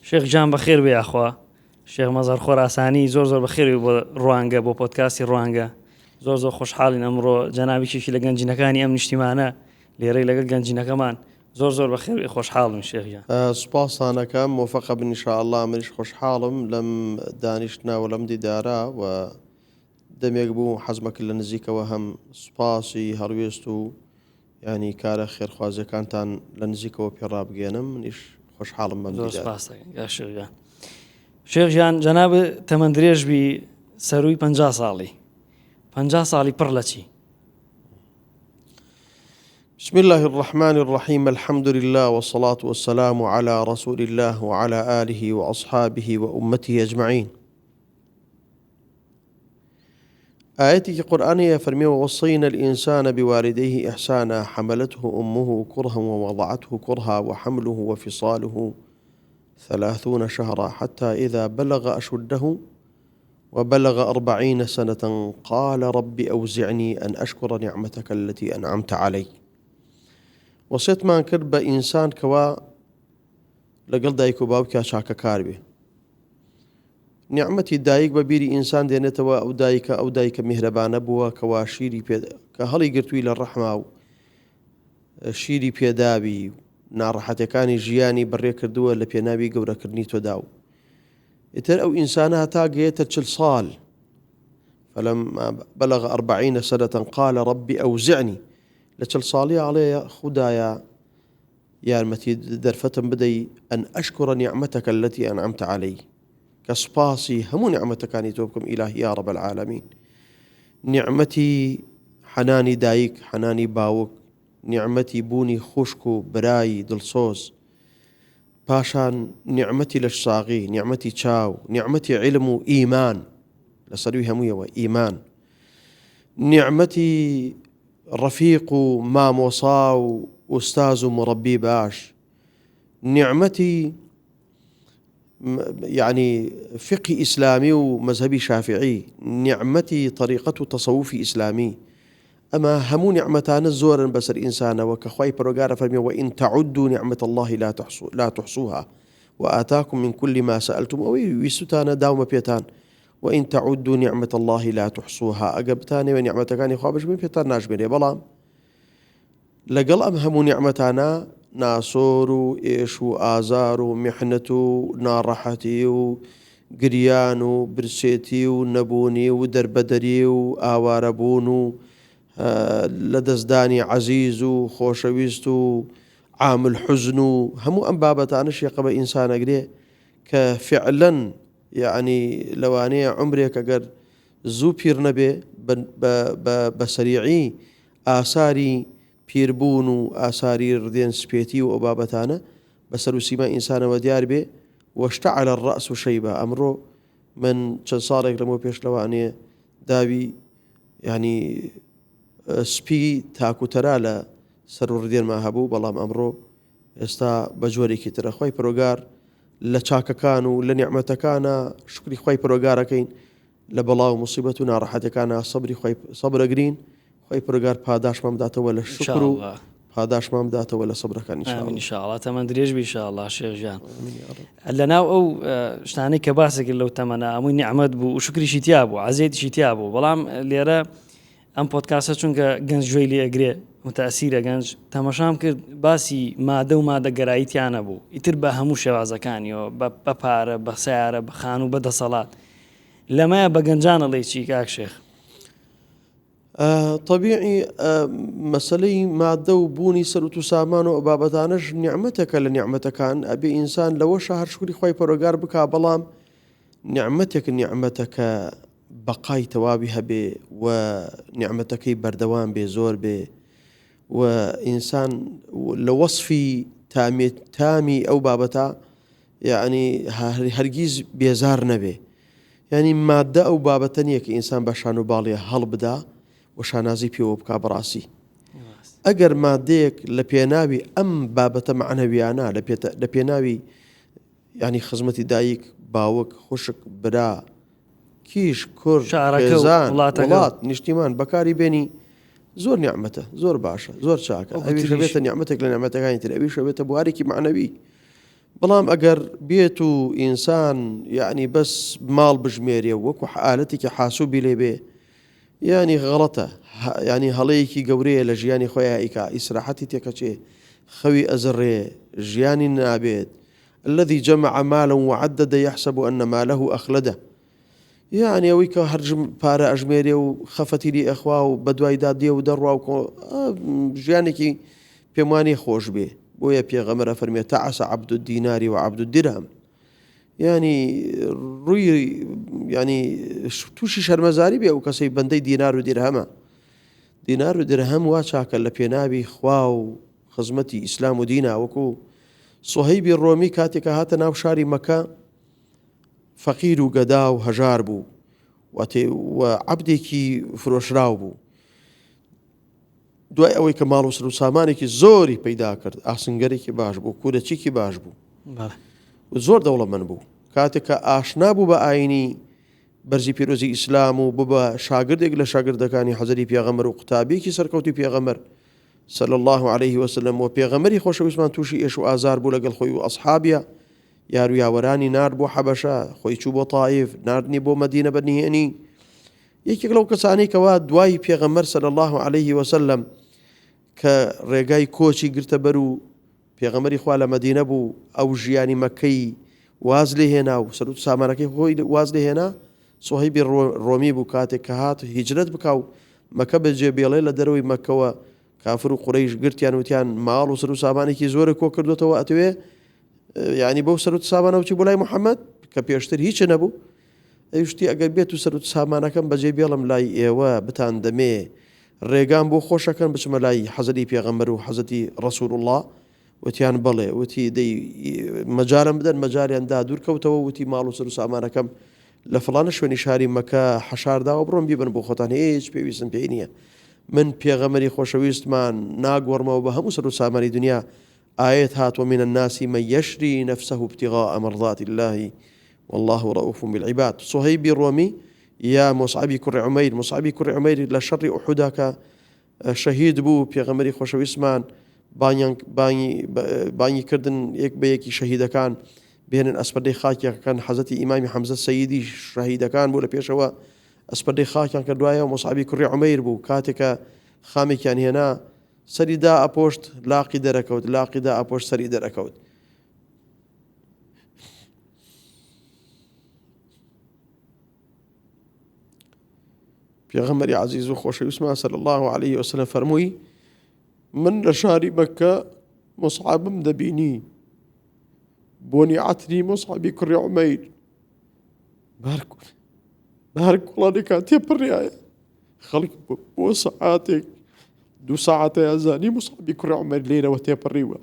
شێخ گیان بەخێر بێ یاخوا. شێخ مەزهەر خۆراسانی زۆر زۆر بەخێر بێ بۆ ڕوانگە بۆ پۆدکاستی ڕوانگە. زۆر زۆر خۆشحاڵین ئەمڕۆ جەنابیشێکی لە گەنجینەکانی ئەم نیشتیمانە لێرەی لەگەڵ گەنجینەکەمان زۆر زۆر بەخێر بێ خۆشحاڵین شێخ گیان. سوپاستان ئەکەم مۆفەقە بن ان شاء اللە منیش خۆشحاڵم لەم دانیشتنە و لەم دیدارە و دەمێک بوو حەزمە کرد لە نزیکەوە هەم سوپاسی هەڵوێست و یانی کارە خێرخوازیەکانتان لە نزیکەوە پێ ڕابگەیەنم منیش خۆشحاڵم بەم زۆر سپاس شێخ گیان شێخ گیان جەناب تەمەن درێژ بی سەروی 50 ساڵی 50 ساڵی پڕ لە چی بسم الله الرحمن الرحيم الحمد لله والصلاة والسلام على رسول الله وعلى آله وأصحابه وأمته أجمعين ئایەتێکی قورئان هەیە فەرمی ووصینا الانسان بوالدیه احسانا حملته امه کرها ووضعته کرها وحمله وفصاله ثلاثون شهرا حتى اذا بلغ اشده وبلغ أربعين سنة قال رب أوزعني أن أشكر نعمتك التي أنعمت علي وەسێتمان کرد بە ئینسان کەوا لەگەڵ دایک و باوکیا چاکەکار بێ نیعمەتی دایک بە بیری ئینسان دێنێتەوە ئەو دایکە ئەو دایکە میهرەبانە بووە کەوا شیری پێ کە هەڵی گرتووی لە ڕەحما و شیری پێداوی و ناڕەحەتەکانی ژیانی بەڕێ کردووە لە پێناوی گەورەکردنی تۆدا و ئیتر ئەو ئینسانە هەتا گەیەتە چل ساڵ فلما بلغ أربعين سنة قال ربي أوزعني لە چل ساڵی ئاڵێ خودایە یارمەتی دەرفەتم بدەی ان اشکر نعمتک التی انعمت علی کە سوپاسی هەموو نیعمەتەکانی تۆ بکەم ئیلاهی یا رب العالمین نیعمەتی حەنانی دایک حەنانی باوک نیعمەتی بوونی خوشک و برای دڵسۆز پاشان نیعمەتی لەشساغی نیعمەتی چاو نیعمەتی علم و ئیمان لە سەروی هەموویەوە ئیمان نیعمەتی ڕەفیق و مامۆسا و ئوستاز و مڕەبی باش نیعمەتی یعنی فقی ئیسلامی و مەزهەبی شافعی نیعمەتی طریقەت و تەسەوفی ئیسلامی ئەمە هەموو نیعمەتانە زۆرن بەسەر ئینسانەوە کە خوای پەروەگارە فەرمی وئین تعدوا نعمة الله لا تحصوا لا تحصوها وآتاكم من كل ما سألتم ئەوەی ویستتانە داومە پێتان وان تعدوا نعمة اللە لا تحصوها ئەگەر بتانەوێ نیعمەتەکانی خوا بژمێرن پێتان ناژمێرێ بەڵام لەگەڵ ئەم هەموو نیعمەتانە ناسۆر و ئێش و ئازار و میحنەت و ناڕەحەتی و گریان و برسێتی و نەبوونی و دەربەدەری و ئاوارەبوون و لەدەستدانی عەزیز و خۆشەویست و عام الحزن و هەموو ئەم بابەتانەش یەقە بە ئینسان ئەگرێ کە فعلەن یەعنی لەوانەیە عومرێک ئەگەر زوو پیر نەبێ بە سەریعی ئاساری پیربوون و ئاساری ردێن سپێتی و ئەو بابەتانە بە سەر و سیمای ئینسانەوە دیار بێ واشتعل الرأس شیبا ئەمڕۆ من چەند ساڵێک لەمەو پێش لەوانەیە داوی یعنی سپی تاک و تەرا لە سەر و ردێنما هەبوو بەڵام ئەمڕۆ ئێستا بە جۆرێکی ترە خوای پەرۆگار لە چاکەکان و لە نیعمەتەکانە شکری خوای پەرۆگارەکەین لە بەڵا و مصیبەت و ناڕەحەتەکانە سەبری خوای سەبرەگرین خوای پەرۆگار پاداشمان بداتەوە لە شکر و پاداشمان بداتەوە لە سەبرەکان إن شاء الله تەمەن درێژ بی إن شاء الله شێخ گیان لەناو ئەو شتانەی کە باسی کرد لەو تەمەنە هەمووی نیعمەت بوو و شکریشی تیا بوو عەزێتیشی تیا بوو بەڵام لێرە ئەم پۆدکاستە چونکە گەنج گوێی لێ ئەگرێ متەئسیرە گەنج تەمەشام کرد باسی مادە و مادە گەرایی تیا نەبوو ئیتر بە هەموو شێوازەکانیەوە بە پارە بە سیارە بە خانوو بە دەسەڵات لەمەیە بە گەنجان ئەڵێی چی کاک شێخ؟ طبیعی مەسلەی مادە و بوونی سەروت و سامان و بابەتانەش نیعمەتێکە لە نیعمەتەکان ئەبێ ئینسان لەوەشە هەر شکری خوای پەرۆگار بکا بەڵام نیعمەتێک نیعمەتەکە بەقای تەواوی هەبێ و نیعمەتەکەی بەردەوام بێ زۆر بێ و ئینسان لە وەصفی تامی تامی ئەو بابەتە یعنی هەرگیز بێزار نەبێ یعنی مادە ئەو بابەتە نییە کە ئینسان بە شان و باڵیە هەڵبدا و شانازی پێوە بک بەڕاستی ئەگەر مادەیەک لە پێناوی ئەم بابەتە معنەویانە لە پێناوی یانی خزمەتی دایک، باوک، خوشک، برا، کیش، کور، شارەکە و خێزان، وڵاتەکە. وڵات، نیشتیمان بەکاری بێنی زۆر نیعمەتە، زۆر باشە، زۆر چاکە، وەکو ئەویش تریش. ئەبێتە نیعمەتێک لە نیعمەتەکانی تر، ئەویش ئەبێتە بوارێکی مەعنەوی. بەڵام ئەگەر بێت و ئینسان یعنی بەس ماڵ بژمێرێ و وەکو ئالەتێکی حاسوبی لێ بێ یعنی غەڵەتە یعنی هەڵەیەکی گەورەیە لە ژیانی خۆیان ئیکا ئیسراحەتی تێکەچێ خەوی ئەزڕێ ژیانی نابێت الذي جمع مالا وعدد يحسب أن ماله أخلده یەعنی ئەوەی کە هەر پارە ئەژمێرێ و خەفەتی لێ ئەخوا و بەدوایدا دێ و دەڕوا و ژیانێکی پێم وانیە خۆش بێ بۆیە پێغەمبەر ئەفەرمێ تعس عبد الدینار و عبد الدرهم ینی ڕووی ینی تووشی شەرمەزاری بێ ئەو کەسەی بەندەی دینار و دیرهەمە دینار و درهەم وا چاکە لە پێناوی خوا و خزمەتی ئیسلام و دینا وەکو سوهەیبی ڕۆمی کاتێکە هاتە ناو شاری مەکە فەقیر و گەدا و هەژار بوو و عەبدێکی فرۆشراو بوو. دوای ئەوەی کە ماڵ و سەر و سامانێکی زۆری پەیدا کرد ئاسنگەرێکی باش بوو کورەچێکی باش بوو و زۆر دەوڵەمەند بوو کاتێک کە ئاشنا بوو بە ئاینی بەرزی پیرۆزی ئیسلام و بوو بە شاگردێک لە شاگردەکانی حەزری پێغەمبەر و قوتابیەکی سەرکەوتوی پێغەمبەر صلی الله عليه وسلم و پێغەمبەری خۆشەویستمان تووشی ئێش و ئازار بوو لەگەڵ خۆی و ئەصحابیە یار و یاوەرانی نارد بۆ حەبەشە، خۆی چوو بۆ تائیف، ناردنی بۆ مەدینە بە نهێنی. یەکێک لەو کەسانەی کەوا دوای پێغەمبەر صلی اللە علیه وسلم کە ڕێگای کۆچی گرتە بەر و پێغەمبەری خوا لە مەدینە بوو، ئەو ژیانی مەککەی واز لێ هێنا و سەروت و سامانەکەی خۆی واز لێ هێنا، سوهەیبی ڕۆمی بوو کاتێک کە هات هیجرەت بکا و مەکە بەجێ بێڵێ لە دەرەوەی مەککەوە کافر و قورەیش گرتیان وتیان ماڵ و سەر و سامانێکی زۆرە کۆ کردوتەوە ئەتەوێ یعنی بەو سەر و سامانە بچی بۆ لای محەممەد کە پێشتر هیچ نەبوو ئەوشتی ئەگەر بێت و سەر و سامانەکەم بەجێ بێڵم لای ئێوە بتان دەمێ ڕێگام بۆ خۆشەکەن بچمە لای حەزری پێغەمبەر و حەزەتی ڕسول الله وتیان بەڵێ وتی دەی مەجالم بدەن مەجالیان دا دوور کەوتەوە وتی ماڵ و سەر و سامانەکەم لە فڵانە شوێنی شاری مەکە حەشارداوە بڕۆن بیبن بۆ خۆتان هیچ پێویستم پێی نییە من پێغەمەری خۆشەویستمان ناگۆڕمەوە بە هەموو سەر و سامانی دنیا ئایەت هات ومن الناس من یشری نفسه ابتغاء مرضات الله والله رؤوف بالعباد صهیبی ڕۆمی یا مصعبی کوڕی عمیر مصعبی کوڕی عمیر لە شەڕی ئوحودا کە شەهید بوو پێغەمبەری خۆشەویستمان بانگیان بانگی بانگی کردن یەک بە یەکی شەهیدەکان بێنن ئەسپەردەی خاکیەکەن حەزەتی ئیمامی حەمزە سەیدی شەهیدەکان بوو لە پێشەوە ئەسپەردەی خاکیان کە دوایە مصعبی کوڕی عومەیر بوو کاتێکە خامێکیان هێنا سەری دا ئەپۆشت لاقی دەرەکەوت لاقی دا ئەپۆشت سەری دەرەکەوت پێغەمبەری عەزیز و خۆشەویستمان صلی الله علیه وسلم فەرمووی من لە شاری مەککە مصعبم دەبینی بۆنی عەتری مصعبی کوڕی عومەیر بە هەر کوڵانێکا تێپڕیایە خەڵک بۆ سەعاتێک دوو سەعاتەیان زانی مصعبی کوڕی عومەر لێرەوە تێپەڕیوە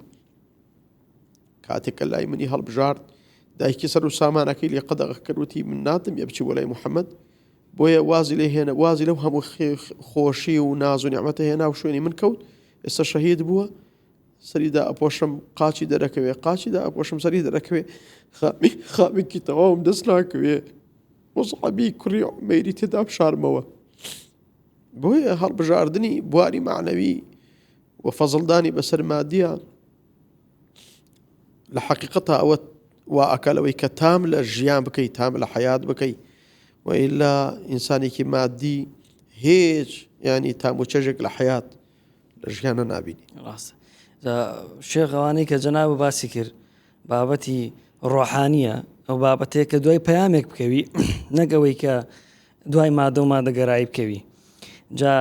کاتێک کە لای منی هەڵبژارد دایکی سەر و سامانەکەی لێ قەدەغە کرد وتی من ناتم یە بچی بۆ لای محەممەد بۆیە وازی لێ هێنا وازی لەو هەموو خۆشی و ناز و نیعمەتە هێنا و شوێنی من کەوت ئێستا شەهید بووە سەریدا ئەپۆشم قاچی دەرەکەوێ قاچیدا ئەپۆشم سەری دەرەکەوێ خامی خامێکی تەواوم دەست ناکەوێ مصعبی کوڕی عومەیری تێدا بشارمەوە بۆیە هەڵبژاردنی بواری معنەوی و فەزڵدانی بەسەر مادیە لە حەقیقەتا ئەوە وا ئەکا لەوەی کە تام لە ژیان بکەی تام لە حەیات بکەی و ئیلا ئینسانێکی مادی هیچ ینی تام و چێژێک لە حەیات لە ژیانە نابینی ڕاستە شێخ ئەوانەی کە جەناب باسی کرد بابەتی ڕۆحانیە ئەو بابەتەیە کە دوای پەیامێک بکەوی نەک ئەوەی کە دوای مادە و مادەگەرایی بکەوی جا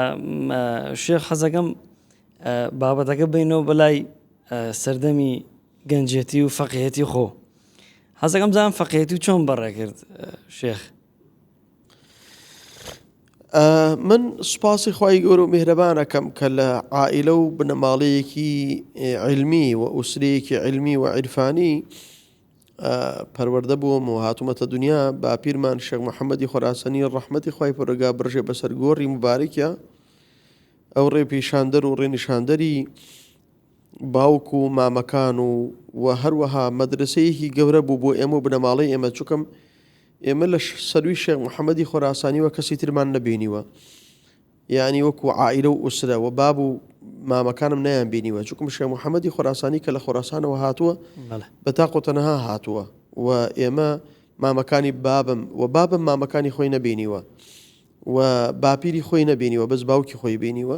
شێخ حەزەکەم بابەتەکە بینەوە بەلای سەردەمی گەنجێتی و فەقیەتی خۆ حەزەکەم زان فەقیەتی و چۆن بەڕێ کرد شێخ من سوپاسی خوای گەورە و میهرەبان ئەکەم کە لە عائیلە و بنەماڵەیەکی عیلمی و ئوسرەیەکی عیلمی و عیرفانی پەروەردە بووم و هاتوومەتە دنیا باپیرمان شێخ محەممەدی خۆراسانی ڕەحمەتی خوای پەروەردگار بڕژێ بەسەر گۆڕی مبارکە ئەو ڕێ پیشاندەر و ڕێنیشاندەری باوک و مامەکان و و هەروەها مەدرسەیەکی گەورە بوو بۆ ئێمە و بنەماڵەی ئێمە چکم ئێمە لە سەروی شێخ محەممەدی خۆراسانیوە کەسی ترمان نەبینیوە. یانی وەکو عائیلە و ئوسرە و باب و مامەکانم نەیان بینیوە چونکم شێخ محەممەدی خۆراسانی کە لە خۆراسانەوە هاتووە بە تاق و تەنها هاتووە و ئێمە مامەکانی بابم و بابم مامەکانی خۆی نەبینیوە و باپیری خۆی نەبینیوە بەس باوکی خۆی بینیوە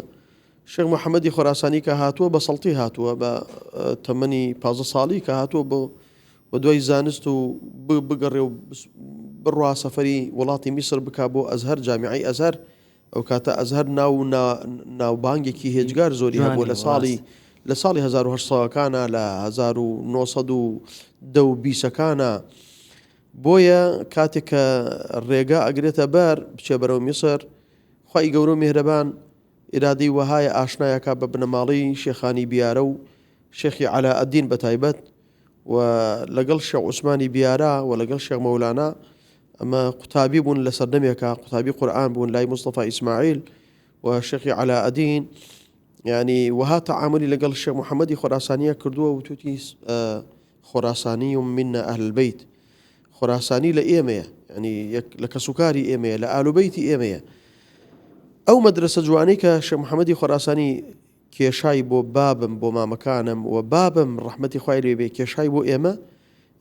شێخ محەممەدی خۆراسانی کە هاتووە بە سەڵتی هاتووە بە تەمەنی پازە ساڵی کە هاتووە بۆ و دوای زانست و بگەڕێ و بڕوا سەفەری وڵاتی میسر بک بۆ ئەزهەر جامیعی ئەزهەر ئەو کاتە ئەزهەر ناو و ناوبانگێکی هێجگار زۆری هەبوو لە ساڵی لە ساڵی 1800 ەکانە لە 1910 و بیسەکانە بۆیە کاتێک کە ڕێگا ئەگرێتە بەر بچێ بەرەو میسر خوای گەورە و میهرەبان ئیرادەی وەهایە ئاشنایەکە بە بنەماڵەی شێخانی بیارە و شێخی عەلائەدین بە تایبەت و لەگەڵ شێخ عوسمانی بیارە و لەگەڵ شێخ مەولانا ئەمە قوتابی بوون لە سەردەمێکا قوتابی قورئان بوون لای مستەفا ئیسماعیل و شێخی عەلائەدین یعنی وەها تەعاملی لەگەڵ شێخ محەممەدی خۆراسانیە کردووە وتوتی خۆراسانی و منە ئەهل البیت خۆراسانی لە ئێمەیە ینی لە کەسوکاری ئێمەیە لە ئالوبەیتی ئێمەیە ئەو مەدرسە جوانەی کە شێخ محەممەدی خۆراسانی کێشای بۆ بابم بۆ مامەکانم و بابم ڕەحمەتی خوای لێ بێ کێشای بۆ ئێمە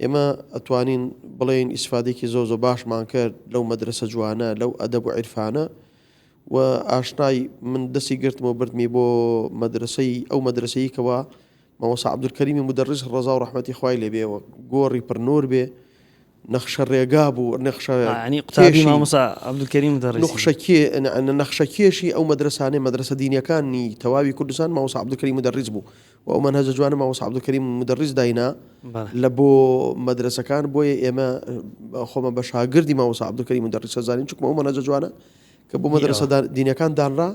ئێمە ئەتوانین بڵێین ئیسفادێکی زۆر زۆر باشمان کرد لەو مەدرسە جوانە لەو ئەدەب و عیرفانە و ئاشنای من دەستی گرتم و بردمی بۆ مەدرسەی ئەو مەدرسەی کەوا مامۆستا عەبدولکەریمی مودەڕیس ڕەزا و ڕەحمەتی خوای لێ بێ و گۆڕی پڕ نوور بێ نەخشە ڕێگا بوو نەخشە یعنی قوتابی مامۆستا عەبدولکەریم مودەڕیسی نەخشە کێ نەخشە کێشی ئەو مەدرسانەی مەدرسە دینیەکانی تەواوی کوردستان مامۆستا عەبدولکەریم مودەڕیس بوو و ئەو مەنهەجە جوانە مامۆستا عەبدولکەریم مودەڕیس داینا لە بۆ مەدرسەکان بۆیە ئێمە خۆمە بە شاگردی مامۆستا عەبدولکەریم مودەڕیس زانین چونکە ئەو مەنهەجە جوانە کە بۆ مەدرسە دینیەکان دانرا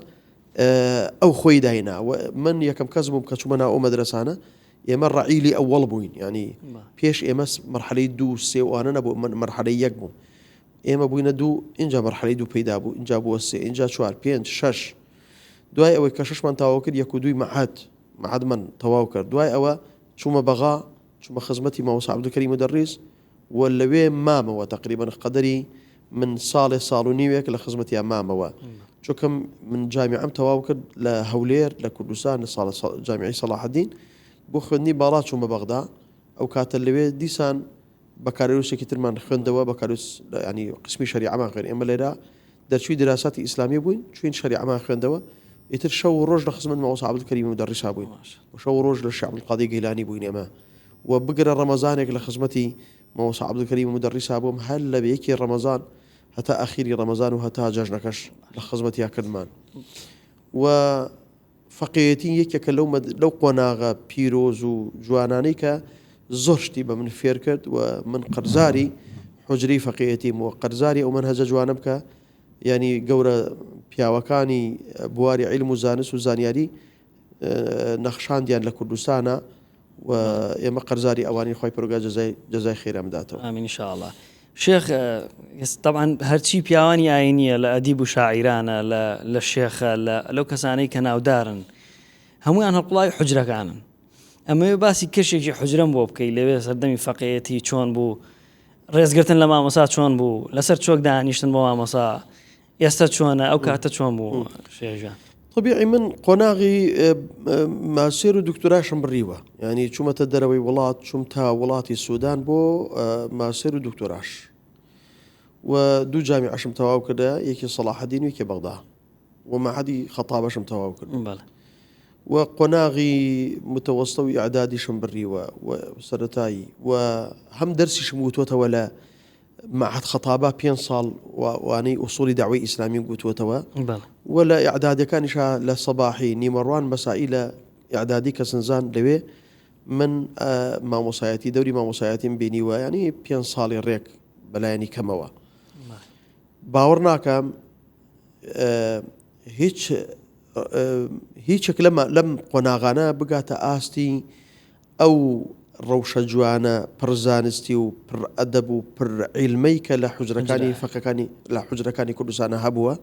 ئەو خۆی داینا و من یەکەم کەس بووم کە چوومە ناو ئەو مەدرسانە ئێمە ڕعیلی ئەوەڵ بووین ینی پێش ئێمە مەرحەلەی دوو سێ وانە نەبوو من مەرحەلەی یەک بووم ئێمە بووینە دوو اینجا مەرحەلەی دوو پەیدا بوو اینجا بووە سێ اینجا چوار پێنج شەش دوای ئەوەی کە شەشمان تەواو کرد یەک و دووی مەعهد مەعهد من تەواو کرد دوای ئەوە چوومە بەغا چوومە خزمەتی مامۆستا عەبدولکەریم مودەڕیس و لەوێ مامەوە تەقریبەن قەدەری من ساڵێ ساڵ و نیوێک لە خزمەتیان مامەوە چونکە من جامیعەم تەواو کرد لە هەولێر لە کوردستان لە ساڵ جامیعی سەڵاحەدین بۆ خوێندنی باڵا چوومە بەغدا ئەو کاتە لەوێ دیسان بەکالۆریوسێکی ترمان خوێندەوە بەکالۆریوس ینی قسمی شەریعەمان خوێن ئێمە لێرە دەرچووی دراساتی ئیسلامی بووین چوین شەریعەمان خوێندەوە ئیتر شەو و ڕۆژ لە خزمەت مامۆستا عەبدولکەریم مودەڕیسا بووین و شەو و ڕۆژ لە شێخ عەبدولقادری گەیلانی بووین ئێمە و بگرە ڕەمەزانێک لە خزمەتی مامۆستا عەبدولکەریم مودەڕیسا بووم هەر لە یەکی ڕەمەزان هەتا ئەخیری ڕەمەزان و هەتا جەژنەکەش لە خزمەتیا کردمان و فەقێیەتی یەکێکە لەو لەو قۆناغە پیرۆز و جوانانەی کە زۆر شتی بە من فێر کرد و من قەرزاری حوجرەی فەقێیەتیم و قەرزاری ئەو مەنهەجە جوانەم کە یانی گەورە پیاوەکانی بواری عیلم و زانست و زانیاری نەخشاندیان لە کوردستانە و ئێمە قەرزاری ئەوانی خی پرۆگا جەزای جەزای خێران بداتەوە. ئامین ان شاء الله. شێخ تەبعەن هەرچی پیاوانی ئاینیە لە ئەدیب و شاعیرانە لە لە شێخە لە لەو کەسانەی کە ناودارن هەمویان هەڵقوڵاوی حجرەکانن ئەمەوێ باسی کەشێکی حجرەم بۆ بکەی لەوێ سەردەمی فەقێیەتی چۆن بوو ڕێزگرتن لە مامۆسا چۆن بوو لەسەر چۆک دانیشتن بۆ مامۆسا ئێستا چۆنە ئەو کاتە چۆن بوو شێژە طبیعی من قۆناغی ماسێر و دکتۆراشم بڕیوە ینی چوومەتە دەرەوەی وڵات چوم تا وڵاتی سوودان بۆ ماسێر و دکتۆراش و دوو جامی عشم تەواو کردە یەکی سەڵاحەدین و یەکی بەغدا و مەعەدی خەتابەشم تەواو کرد و قۆناغی متەوەستە و ئیعدادیشم بڕیوە و سەرەتایی و هەم دەرسیشم وتوەتەوە لە مەعهەد خەتابە پێنج ساڵ وانەی ئوسوڵی دەعوەی ئیسلامیم گوتووەتەوە و لە ئیعدادیەکانیشا لە سەباحی نیمەڕوان مەسائی لە ئیعدادی کەسنزان لەوێ من مامۆسایەتی دەوری مامۆسایەتیم بینیوە ینی پێنج ساڵی ڕێک بەلایەنی کەمەوە باوەڕ ناکەم هیچ هیچێک لەمە لەم قۆناغانە بگاتە ئاستی ئەو ڕەوشە جوانە پڕ زانستی و پڕ ئەدەب و پڕ عیلمەی کە لە حوجرەکانی فەقێکانی لە حوجرەکانی کوردستانە هەبووە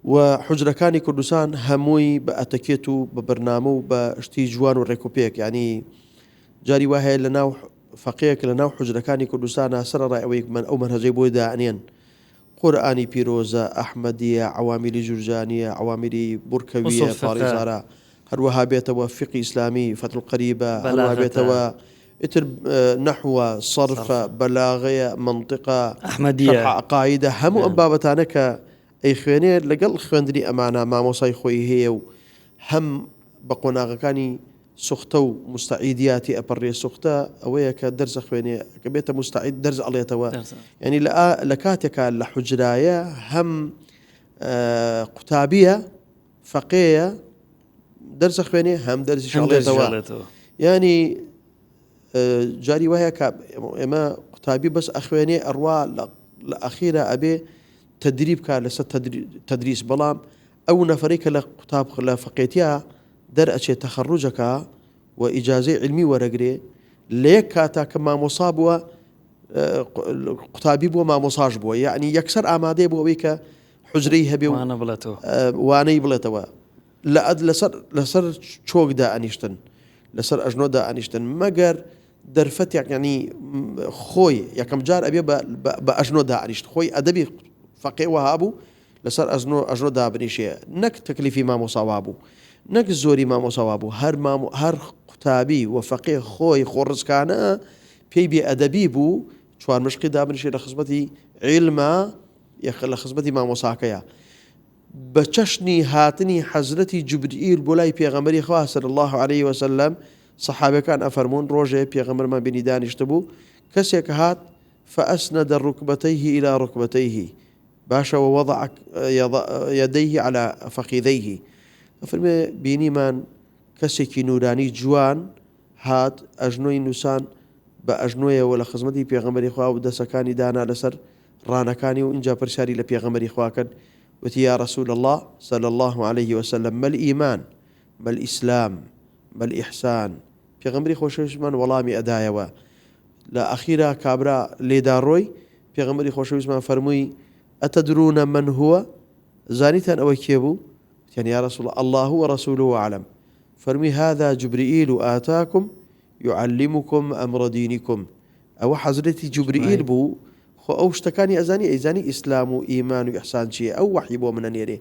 و حوجرەکانی کوردستان هەمووی بە ئەتەکێت و بە بەرنامە و بە شتی جوان و ڕێکوپێک ینی جاری وا هەیە لە ناو فەقێک لە ناو حوجرەکانی کوردستانە سەرەڕای ئەوەی من ئەو مەنهەجەی بۆی دائەنێن. قورئانی پیرۆزە، ئەحمەدیە، عەوامیلی جورجانیە، عەوامیلی بورکەویە، ئوسوڵ فقە. پاڕیزارە، هەروەها بێتەوە فیقهی ئیسلامی، فتح القریبە، هەروەها بەلاغەتە. بێتەوە ئیتر نەحوە، سەرفە، سەرفە. بەلاغەیە، مەنتقە، ئەحمەدیە. شەرح عەقائیدە، هەموو ئەم بابەتانە کە ئەیخوێنێ لەگەڵ خوێندنی ئەمانە مامۆسای خۆی هەیە و هەم بە قۆناغەکانی سوختە و موستەعیدیا تێئەپەڕێ، سوختە ئەوەیە کە دەرس ئەخوێنێ، کە بێتە موستەعید دەرس ئەڵێتەوە، یانی لە لە کاتێکا لە حوجرایە هەم قوتابیە، فەقێیە، دەرس ئەخوێنێ هەم دەرسیش ئەڵێتەوە. یانی جاری وایە کە ئێمە قوتابی بەس ئەخوێنێ ئەڕوا لە ئەخیرا ئەبێ تەدریب کا لەسەر تەدریس بەڵام ئەو نەفەرەی کە لە قوتاب لە فەقێتیا دەرئەچێ تەخەڕوج ئەکا و ئیجازەی عیلمی وەرەگرێ لە یەک کاتا کە مامۆسا بووە قوتابی بووە مامۆساش بووە یعنی یەکسەر ئامادەیە بۆ ئەوەی کە حجرەی هەبێ و وانە بڵێتەوە وانەی بڵێتەوە لە ئەد لەسەر لەسەر چۆک دائەنیشتن لەسەر ئەژنۆ دائەنیشتن مەگەر دەرفەتێک یعنی خۆی یەکەم جار ئەبێ بە ئەژنۆ دائەنیشت خۆی ئەدەبی فەقێ وەها بوو لەسەر ئەژنۆ ئەژنۆ دابنیشێ نەک تەکلیفی مامۆسا وابوو نەک زۆری مامۆسا وابوو هەر مام هەر قوتابی و فەقێ خۆی خۆڕسکانە پێی بێ ئەدەبی بوو چوارمشقی دابنیشێ لە خزمەتی عیلما یەخ لە خزمەتی مامۆساکەیە بە چەشنی هاتنی حەزرەتی جوبرئیل بۆ لای پێغەمبەری خوا صلی اللە علیه وسلم سەحابەکان ئەفەرموون ڕۆژێ پێغەمبەرمان بینی دانیشتبوو کەسێک هات فأسند ركبتيه إلى ركبتيه باشە ووضع یدیه علی فخذیه ئەفەرمێ بینیمان کەسێکی نورانی جوان هات ئەژنۆی نووسان بە ئەژنۆیەوە لە خزمەتی پێغەمبەری خوا و دەسەکانی دانا لەسەر ڕانەکانی و ئینجا پرسیاری لە پێغەمبەری خوا کرد وتی یا رسول اللە صلی اللە علیه وسلم ما الایمان ما الاسلام ما الاحسان پێغەمبەری خۆشەویستمان وەڵامی ئەدایەوە لە ئەخیرا کابرا لێدا ڕۆی، پێغەمبەری خۆشەویستمان فەرمووی، اتدرون من هو، زانیتان ئەوە کێ بوو؟ وتیان، یا رسول اللە، اللە ورسوله اعلم، فەرمووی، هذا جبرئیل آتاکم یعلمکم امر دینکم، ئەوە حەزرەتی جوبرئیل بوو، خۆ ئەو شتەکانی ئەزانی، ئەیزانی ئیسلام و ئیمان و ئیحسان چییە، ئەو وەحی بۆ من ئەنێرێ،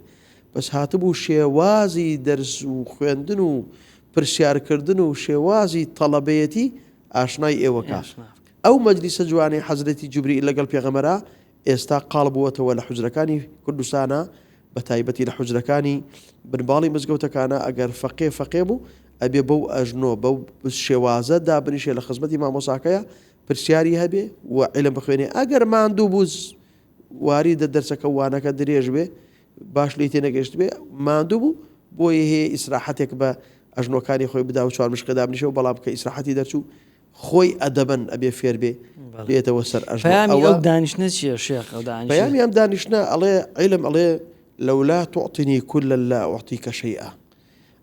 بەس هاتبوو شێوازی دەرس و خوێندن و پرسیارکردن و شێوازی تەڵەبەیەتی ئاشنای ئێوە کا. ئەو مەجلیسە جوانەی حەزرەتی جوبریل لەگەڵ پێغەمبەرا ئێستا قاڵ بووەتەوە لە حوجرەکانی کوردستانا بە تایبەتی لە حوجرەکانی بنباڵی مزگەوتەکانا ئەگەر فەقێ فەقێ بوو ئەبێ بەو ئەژنۆ بەو شێوازە دابنیشێ لە خزمەتی مامۆساکەیا پرسیاری هەبێ و عیلم بخوێنێ ئەگەر ماندوو بوو واریدە دەرسەکە و وانەکە درێژ بێ باش لێی تێنەگەیشتبێ ماندوو بوو بۆی هەیە ئیسراحەتێک بە ئەژنۆکانی خۆی بدا و چوارمشقێ دابنیشێ و بەڵام کە ئیسراحەتی دەرچوو خۆی ئەدەبەن ئەبێ فێر بێ بێتەوە سەر ئەژنۆ پەیامی ئەوە ئەو دانیشتنە چییە شێخ ئەو دانیشتنە؟ پەیامی ئەم دانیشتنە ئەڵێ عیلم ئەڵێ لولا تعطنی کلا لا اعطیک شیئا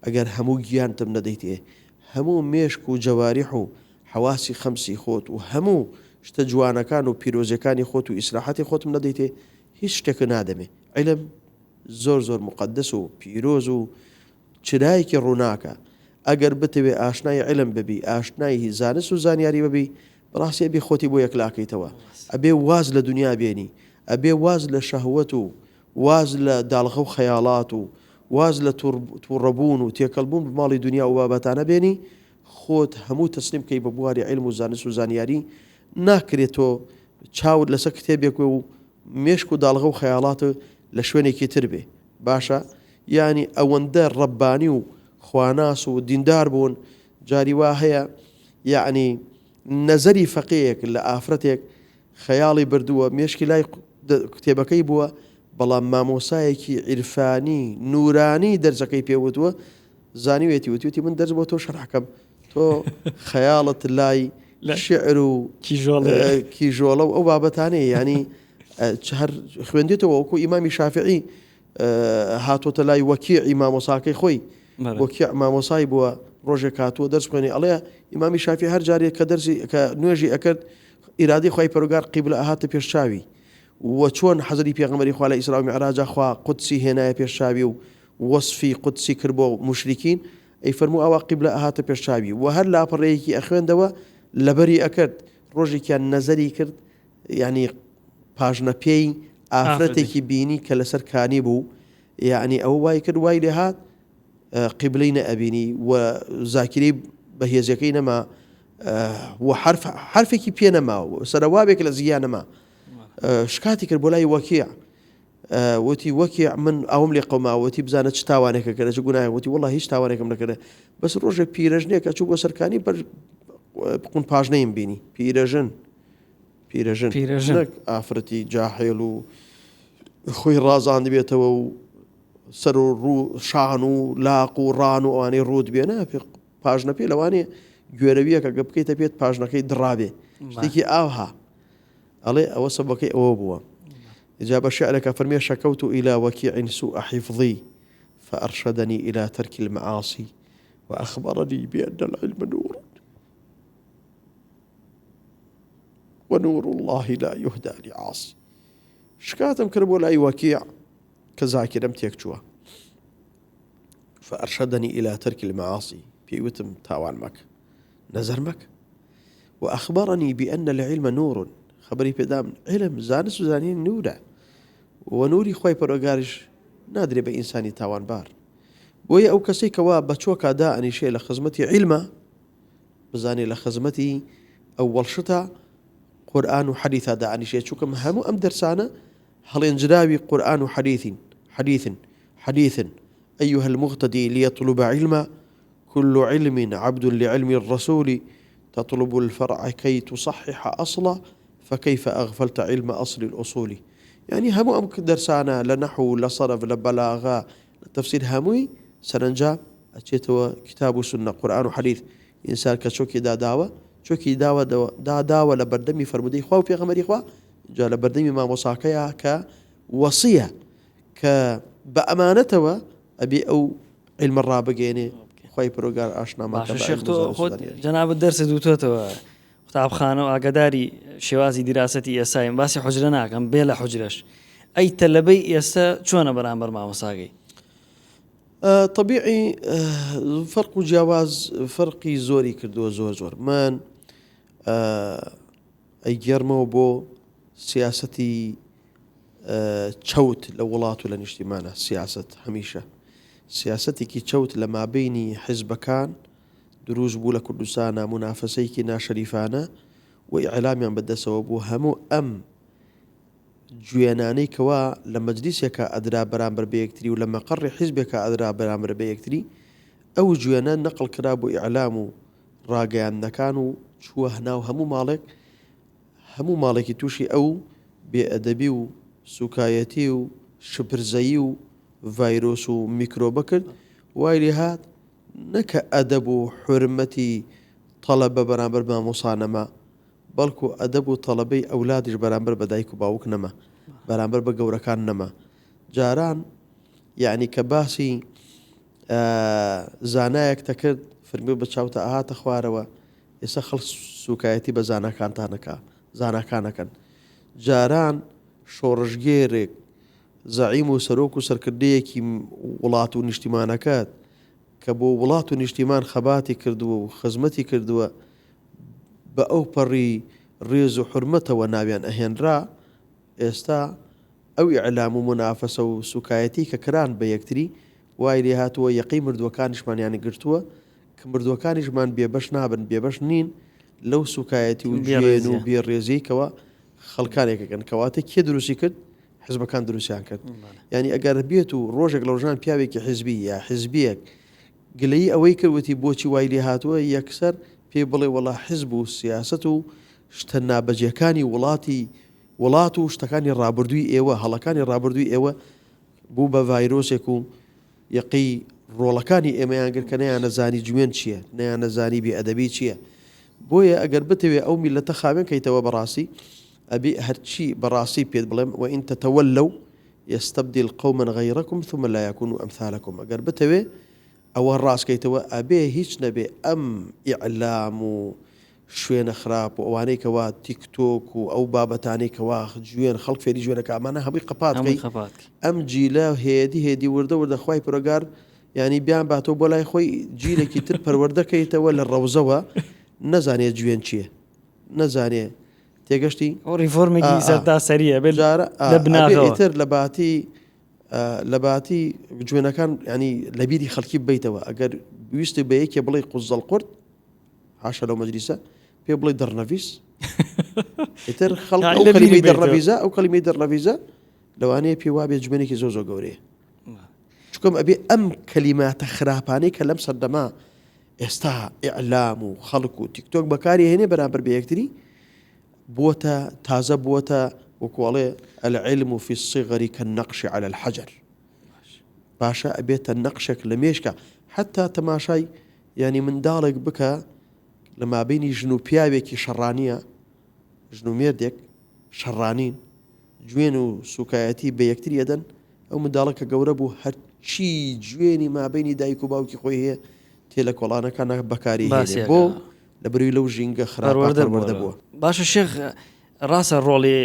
ئەگەر هەموو گیانتم نەدەیتێ هەموو مێشک و جەواریح و حەواسی خەمسی خۆت و هەموو شتە جوانەکان و پیرۆزیەکانی خۆت و ئیسراحەتی خۆتم نەدەیتێ هیچ شتێکت نادەمێ عیلم زۆر زۆر موقەدەس و پیرۆز و چرایەکی ڕووناکە ئەگەر بتەوێ ئاشنای عیلم ببی ئاشنای زانست و زانیاری ببی بەڕاستی ئەبێ خۆتی بۆ یەکلاکەیتەوە ئەبێ واز لە دنیا بێنی ئەبێ واز لە شەهوەت و واز لە داڵغە و خەیاڵات و واز لە توڕەبوون و تێکەڵبوون بە ماڵی دنیا و بابەتانە بێنی خۆت هەموو تەسلیم بکەی بە بواری عیلم و زانست و زانیاری ناکرێت تۆ چاوت لەسەر کتێبێک بێ و مێشک و داڵغە و خەیاڵات لە شوێنێکی تر بێ باشە یانی ئەوەندە ڕەبانی و خواناس و دیندار بوون جاری وا هەیە یعنی نەزەری فەقێیەک لە ئافرەتێک خەیاڵی بردووە مێشکی لای کتێبەکەی بووە بەڵام مامۆسایەکی عیرفانی نورانی دەرسەکەی پێ وتووە زانیوێتی وتوێتی من دەرس بۆ تۆ شەرحەکەم تۆ خەیاڵت لای شعر و کیژۆڵە و ئەو بابەتانەیە ینی هەر خوێندێتەوە وەکو ئیمامی شافعی هاتۆتە لای وەکیعی مامۆساکەی خۆی وەکیع مامۆسای بووە ڕۆژێک هاتووە دەرس خوێنی ئەڵێ ئیمامی شافی هەر جارێک کە دەرسی کە نوێژی ئەکرد ئیرادەی خوای پەروەردگار قیبلە ئەهاتە پێش چاوی و چۆن حەزری پێغەمبەری خوا لە ئیسرا و میعراجا خوا قودسی هێنایە پێش چاوی و وەسفی قودسی کرد بۆ موشریکین ئەی فەرموو ئەوا قیبلە ئەهاتە پێش چاوی و هەر لاپەڕەیەکی ئەخوێندەوە لەبەری ئەکرد ڕۆژێکیان نەزەری کرد یعنی پاژنە پێی ئافرەتێکی بینی کە لەسەر کانی بوو یعنی ئەوە وای کرد وای لێ هات قیبلەی نەئەبینی و زاکیرەی بەهێزەکەی نەما و حرف حرفێکی پێ نەما و سەرەوابێک لە زیان نەما شکاتی کرد بۆ لای وەکیع وتی وەکیع من ئەوم لێ قەوما وتی بزانە چ تاوانێکە کرد چ گوناهێک وتی وەڵا هیچ تاوانێکم نەکرد بەس ڕۆژێ پیرەژنێک ئەچوو بۆ سەرکانی بەر قون پاژنەیم بینی پیرەژن پیرەژن پیرەژن نەک ئافرەتی جاحێل و خۆی ڕازاندبێتەوە و سەر و ڕوو شان و لاق و ڕان و ئەوانەی ڕووت بێ نا پێ پاژنە پێ لەوانەیە گوێرەویەکە گە بکەیتە پێت پاژنەکەی دڕابێ شتێکی ئاوها ئەڵێ ئەوە سەبەکەی ئەوە بووە جا بە شعرەکە فەرمیێ شەکەوت و إلى وكيع سوء حفظي فأرشدني إلى ترك المعاصي وأخبرني بأن العلم نور ونور الله لا يهدى لعاصي شکاتم کرد بۆ لای وەکیع کە زاکیرەم تێکچووە فأرشدني إلى ترك المعاصي پێی وتم تاوان مەکە نەزەر مەکە وأخبرني بأن العلم نور خبری پێدام علم زانست و زانین نورە و نوری خوای پەروەگاریش نادرێ بە ئینسانی تاوانبار بۆیە ئەو کەسەی کەوا بە چۆکا دائەنیشێ لە خزمەتی علمە بزانێ لە خزمەتی ئەوەڵ شتە قورئان و حەدیثا دائەنیشێ چونکە هەموو ئەم دەرسانە هەڵێنجراوی قورئان و حەدیثین حەدیثن حەدیثن أيها المغتدي ليطلب علما كل علم عبد لعلم الرسول تطلب الفرع كي تصحح أصلا فكيف أغفلت علم أصل الأصول یعنی هەموو ئەم دەرسانە لە نەحو لە صەرف لە بەلاغە لە تەفسیر هەمووی سەرەنجام ئەچێتەوە کتاب و سوننە قورئان و حەدیث ئینسان کە چۆکی داداوە چۆکی داوە داداوە لە بەردەمی فەرموودەی خوا و پێغەمبەری خوا جا لە بەردەمی مامۆساکەیە کە وەسیە کە بە ئەمانەتەوە ئەبێ ئەو علمە ڕابگەێنێ خی پرۆگار ئاشنامان باشە شێخ تۆ خۆت جەنابت دەرست وتۆتەوە قوتابخانە و ئاگاداری شێوازی دیراسەتی ئێسایم باسی حجرە ناکەم بێ لە حجرەش ئەی تەلەبەی ئێستا چۆنە بەرامبەر مامۆساگەی؟ طبیعی فەرق و جیاواز فەرقی زۆری کردووە زۆر زۆر من ئەیگێڕمەوە بۆ سیاسەتی چەوت لە وڵات و لە نیشتیمانە سیاسەت هەمیشە سیاسەتێکی چەوت لە مابینی حیزبەکان دروست بوو لە کوردستانە مونافەسەیەکی ناشەریفانە و ئیعلامیان بەدەسەوە بوو هەموو ئەم جوێنانەی کەوا لە مەجلیسێکا ئەدرا بەرامبەر بە یەکتری و لە مەقەڕی حیزبێکا ئەدرا بەرامبەر بە یەکتری ئەو جوێنە نەقڵ کرا بۆ ئیعلام و ڕاگەیاندنەکان و چووە ناو هەموو ماڵێک هەموو ماڵێکی تووشی ئەو بێ ئەدەبی و سوکایەتی و شپرزەیی و ڤایرۆس و میکرۆبە کرد وای لێ هات نەکە ئەدەب و حورمەتی تەڵەبە بەرامبەر مامۆسا نەما بەڵکو ئەدەب و تەڵەبەی ئەولادیش بەرامبەر بە دایک و باوک نەما بەرامبەر بە گەورەکان نەما جاران یعنی کە باسی زانایەک دەکرد فرمی بە چاوتە ئاهاتە خوارەوە ئێستا خەڵک سوکایەتی بە زاناکانتانەکە زاناکانەکەن جاران شۆڕشگێرێک زەعیم و سەرۆک و سەرکردەیەکی وڵات و نیشتیمانەکەت کە بۆ وڵات و نیشتیمان خەباتی کردووە و خزمەتی کردووە بە ئەو پەڕی ڕێز و حورمەتەوە ناویان ئەهێنرا، ئێستا ئەو ئیعلام و مونافەسە و سوکایەتی کە کران بە یەکتری وای لێ هاتووە یەقەی مردووەکانیشمانیان گرتووە کە مردووەکانیشمان بێبەش نابن بێبەش نین لەو سوکایەتی و جوێن و بێ ڕێزیەی کەوا خەڵکانێک ئەکەن کەواتە کێ دروستی کرد حزبەکان دروستیان کرد یعنی ئەگەر بێت و ڕۆژێک لە ڕۆژان پیاوێکی حزبی یا حزبیەک گلەیی ئەوەی کرد وتی بۆچی وای لێ هاتووە یەکسەر پێی بڵێ وەڵا حزب و سیاسەت و شتە نابەجێکانی وڵاتی وڵات و شتەکانی ڕابردووی ئێوە هەڵەکانی ڕابردووی ئێوە بوو بە ڤایرۆسێک و یەقەی ڕۆڵەکانی ئێمەیان گرت کە نەیانەزانی جوێن چییە نەیانەزانی بێ ئەدەبی چییە بۆیە ئەگەر بتەوێ ئەو میلەتە خاوێن کەیتەوە بەڕاستی ئەبی هەرچی بەڕاستی پێت بڵێم وإن تتولوا یستبدل قوما غیرکم ثم لا یکونوا امثالکم ئەگەر بتەوێ ئەوە ڕاست کەیتەوە ئەبێ هیچ نەبێ ئەم ئیعلام و شوێنە خراپ و ئەوانەی کەوا تیک تۆک و ئەو بابەتانەی کەوا جوێن خەڵک فێری جوێنەکە ئەمانە هەمووی قەپات کەی ئەم جیلە هێدی هێدی وردە وردە خوای پرۆگار ینی بیان باتەوە بۆ لای خۆی جیلێکی تر پەروەردەکەیتەوە لە ڕەوزەوە نەزانێ جوێن چییە نەزانێ. تێگەشتی؟ ئەو ڕیفۆرمێکی سەرتاسەریە بێت جارە لە بناغەوە. ئیتر لە باتی لە باتی جوێنەکان ینی لە بیری خەڵکی ببیتەوە ئەگەر ویستی بە یەکێ بڵێ قوزەڵ قورت حاشا لەو مەجلیسە پێ بڵێ دەڕنەڤیس ئیتر خەڵک ئەو کەلیمەی دەڕنەڤیزە ئەو کەلیمەی دەڕنەڤیزە لەوانەیە پێ وابێ جوێنێکی زۆر زۆر گەورەیە چکەم ئەبێ ئەم کەلیماتە خراپانەی کە لەم سەردەما ئێستا ئیعلام و خەڵک و تیکتۆک بەکاری هێنێ بەرامبەر بە یەکتری بووەتە تازە بووەتە وەکوڵێ العلم في الصغر كالنقش على الحجر باشە ئەبێتە نەقشێک لە مێشکە حتا تەماشای ینی منداڵێک بکە لە مابینی ژن و پیاوێکی شەڕانیە ژن و مێردێک شەڕانین جوێن و سوکایەتی بە یەکتری ئەدەن ئەو منداڵە کە گەورە بوو هەرچی جوێنی مابینی دایک و باوکی خۆی هەیە تێ لە کۆڵانەکان بەکاری هێنێ بۆ لە بەروی لەو ژینگە خراپە پەروەردە بووە. باشە شێخ ڕاستە ڕۆڵی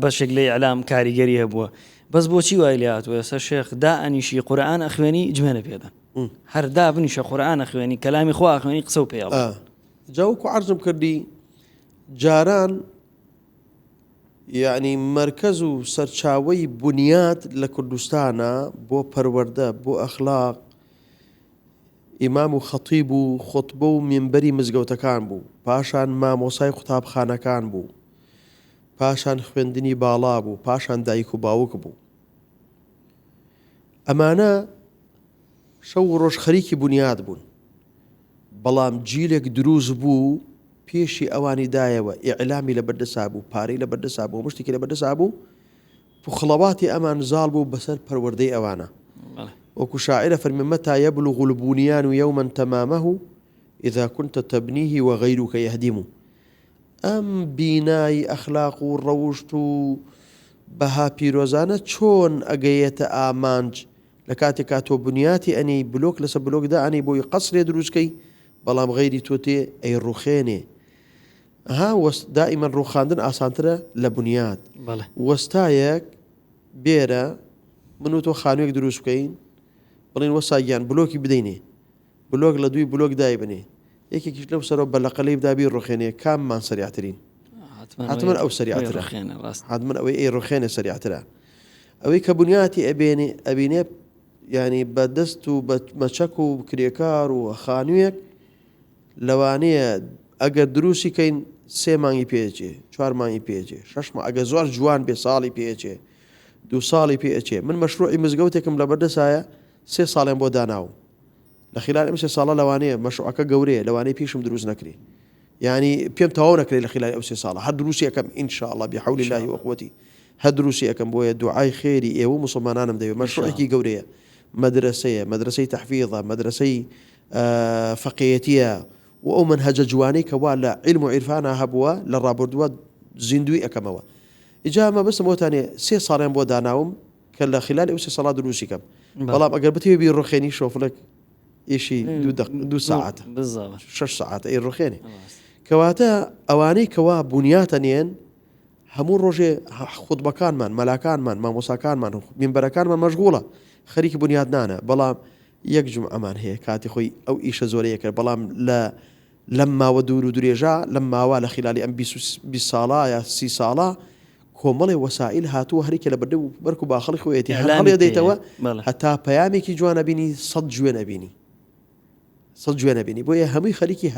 بەشێک لە ئیعلام کاریگەری هەبووە بەس بۆچی وای لێ هاتووە ئێستا شێخ دائەنیشی قورئان ئەخوێنی جوێنە پێدەن هەر دابنیشە قورئان ئەخوێنی کەلامی خوا ئەخوێنی قسە و پێڵ جا وەکو عەرزم کردی جاران یەعنی مەرکەز و سەرچاوەی بونیاد لە کوردستانا بۆ پەروەردە، بۆ ئەخلاق، ئیمام و خەتیب و خوتبە و مینبەری مزگەوتەکان بوو، پاشان مامۆسای قوتابخانەکان بوو، پاشان خوێندنی باڵا بوو، پاشان دایک و باوک بوو. ئەمانە شەو و ڕۆژ خەریکی بونیاد بوون. بەڵام جیلێک دروست بوو پێشی ئەوانی دایەوە، ئیعلامی لەبەردەسا بوو، پارەی لەبەردەسا بوو، هەموو شتێکی لەبەردەسا بوو، پوخڵەواتی ئەمان زاڵ بوو بەسەر پەروەردەی ئەوانە. وەکو شاعیرە فەرمی متى يبلغ البنيان يوما تمامه إذا كنت تبنيه وغيرك يهدم ئەم بینای ئەخلاق و ڕەوشت و بەها پیرۆزانە چۆن ئەگەیەتە ئامانج لە کاتێکا تۆ بنیاتی ئەنێی بلۆک لەسە بلۆک دائەنێی بۆی قەسرێ دروست کەی بەڵام غەیری تۆ تێ ئەیڕوخێنێ ها وەس دائیمەن ڕوخاندن ئاسانترە لە بنیات بەڵێ. وەستایەک بێرە من و تۆ خانوویەک دروست بکەین بڵێین وەستا گیان بلۆکی بدەینێ بلۆک لە دووی بلۆک دایبنێ یەکێکیش لەو سەرەوە بە لەقە لێی بدا بیڕوخێنێ کاممان سەریعترین حتمما ئەو سەریعترە حتمما ئەوەی ئەیڕوخێنێ سەریعترە ئەوەی کە بنیاتی ئەبێنێ ئەبینێ ینی بە دەست و بە مەچەک و کرێکار و خانوویەک لەوانەیە ئەگەر دروستی کەین سێ مانگی پێچێ چوار مانگی پێچێ شش مانگ ئەگەر زۆر جوان بێ ساڵی پێچێ دو ساڵی پێچێ من مەشروعی مزگەوتێکم لەبەردەسایە سێ ساڵیان بۆ داناوم لە خلال ئەم سێ ساڵە لەوانەیە مەشروعەکە گەورەیە لەوانەیە پیشم دروست نەکرێ یعنی پێم تەواو نەکرێت لە خلال ئەو سێ ساڵە هەر دروستی ئەەکەم إن شاء الله بحول الله وقوته هەر دروستی ئەەکەم بۆیە دوعای خێری ئێوە مسلمانانم دەوێت مەشروعێکی گەورەیە مەدرسەیە مەدرسەی تەحفیظە مەدرسەی فەقێیەتیە و ئەو مەنهەجە جوانەی کەوا لە عیلم و عیرفانا هەبووە لە ڕابردووە زیندووی ئەکەمەوە ئیجا مەبەستم ئەوەتانێ سێ ساڵیان بۆ داناوم کە لە خلالی ئەو سێ ساڵا دروستی کەم بەڵام ئەگەر بتەوێ بیڕوخێنی شۆفڵێک ئیشی دوو دق دوو ساعتە شەش ساعتە ئەی ڕوخێنێ کەواتە ئەوانەی کەوا بنیاتە نێن هەموو ڕۆژێ خوتبەکانمان مەلاکانمان مامۆساکانمان و مینبەرەکانمان مەشغوڵە خەریکی بنیادنانە بەڵام یەک جومعەمان هەیە کاتی خۆی ئەو ئیشە زۆرەیە کرد بەڵام لە لەم ماوە دوور و درێژە لەم ماوە لە خلالی ئەم 20 ساڵە یا سی ساڵە کۆمەڵێ وەسائیل هاتووە هەریکە لە بەردە و بەرک و باخەڵی خۆیەتی هەر هەڵێ دەیتەوە هەتا پەیامێکی جوان ئەبینی سەد جوێن ئەبینی سەد جوێن ئەبینی بۆیە هەمووی خەریکی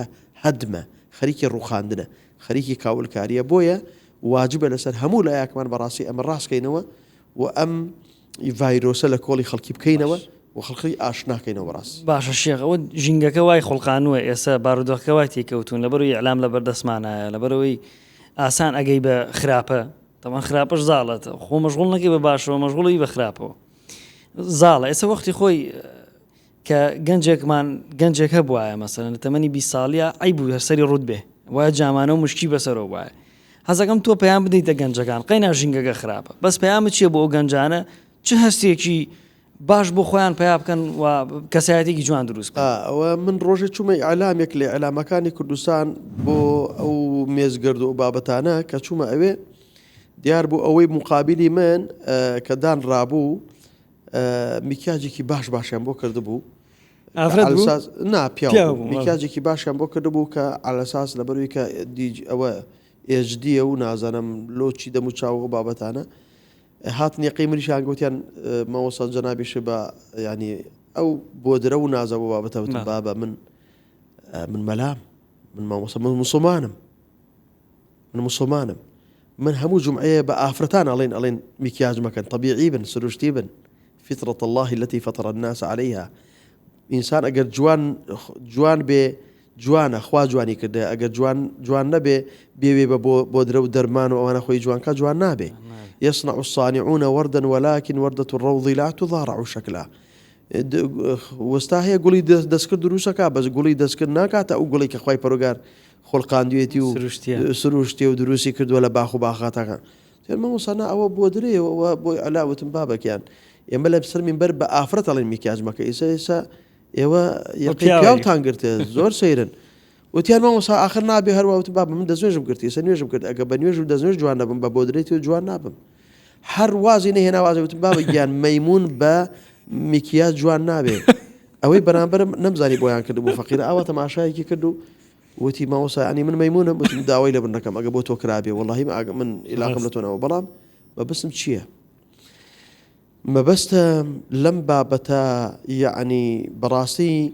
هەدمە خەریکی ڕوخاندنە خەریکی کاولکاریە بۆیە واجبە لەسەر هەموو لایەکمان بەڕاستی ئەمە ڕاستکەینەوە و ئەم ڤایرۆسە لە کۆڵی خەڵکی بکەینەوە و خەڵکی ئاشناکەینەوە بەڕاست. باشە شێخ ئەوە ژینگەکە وای خوڵقانووە ئێستا بارودۆخەکە وای تێکەوتوون لەبەرەوەی ئیعلام لەبەردەستمانایە لەبەرەوەی ئاسان ئەگەی بە خراپە تەمان خراپەش زاڵە خۆ مەشغوڵ نەکەی بە باشەوە مەشغوڵی بە خراپەوە زاڵە ئێستا وەختی خۆی کە گەنجێکمان گەنجێک هەبوایە مەسەلەن لە تەمەنی 20 ساڵیە عەیب بوو هەر سەری ڕووت بێ وایە جامانە و مشکی بەسەرەوە بوایە حەزەکەم تۆ پەیام بدەیتە گەنجەکان قەینا ژینگەکە خراپە بەس پەیامت چییە بۆ ئەو گەنجانە چ هەستێکی باش بۆ خۆیان پیا بکەن و کەسایەتێکی جوان دروست بکەن؟ ئەوە من ڕۆژێ چوومە ئیعلامێک لە ئیعلامەکانی کوردستان بۆ ئەو مێزگرد و بابەتانە کە چوومە ئەوێ دیار بوو ئەوەی مقابلی من کە دانرابوو میکیاجێکی باش باشیان بۆ کردبوو ئافرەت بوو؟ نا پیاو میکیاجێکی باشیان بۆ کردبوو کە عەلەساس لەبەروی کە دیج ئەوە. HD و نازانم لۆچی دەم و چاو و بابەتانە هاتن یەقەی منیشیان گوتیان مامۆستا جەنابیش بە ینی ئەو بۆ درە و نازە بۆ بابەتە وتم بابە من من مەلام من مامۆستا من مسلمانم من مسلمانم من هەموو جمعەیە بە ئافرەتان ئەڵێن ئەڵێن میکیاج مەکەن طبیعی بن سروشتی بن فطرة الله التي فطر الناس عليها ئینسان ئەگەر جوان جوان بێ جوانە خوا جوانی کردە ئەگەر جوان جوان نەبێ بێوێ بە بۆ بۆ درە و دەرمان و ئەوانە خۆی جوانکە جوان نابێ يصنع الصانعون وردا ولكن وردة الروض لا تضارع شكلا وەستا هەیە گوڵی دەستکرد دروستەکە بەس گوڵی دەستکرد ناکاتە ئەو گوڵی کە خوای پەرۆگار خۆلقاندوێتی و سروشتی و دروستی کردووە لە باخ و باخاتەکان تێر مامۆستا نا ئەوە بۆ درێەوە بۆی ئەلا وتم بابەکیان ئێمە لە سەر مینبەر بە ئافرەت ئەڵێن میکیاج مەکە ئیسا ئێسا ئێوە یەقەی پیاوتان گرتێ زۆر سەیرن وتیان مامۆستا ئاخر نابێ هەروە وتم بابە من دەستنوێژم گرتی ئێستا نوێژم کرد ئەگە بە نوێژ و دەستنوێژ جوان نەبم بە بۆدرێتی و جوان نابم هەر وازی نەهێنا وازی وتم بابە گیان مەیمون بە میکیاج جوان نابێ ئەوەی بەرامبەرم نەمزانی بۆیان کرد بوو فەقیرە ئاوا تەماشایەکی کرد و وتی مامۆستا ینی من مەیمونم وتم داوای لە بن دەکەم ئەگە بۆ تۆ کرابێ وەڵی من ئیلاقم لە تۆ نەوە بەڵام مەبەستم چییە؟ مەبەستم لەم بابەتە یەعنی بەڕاستی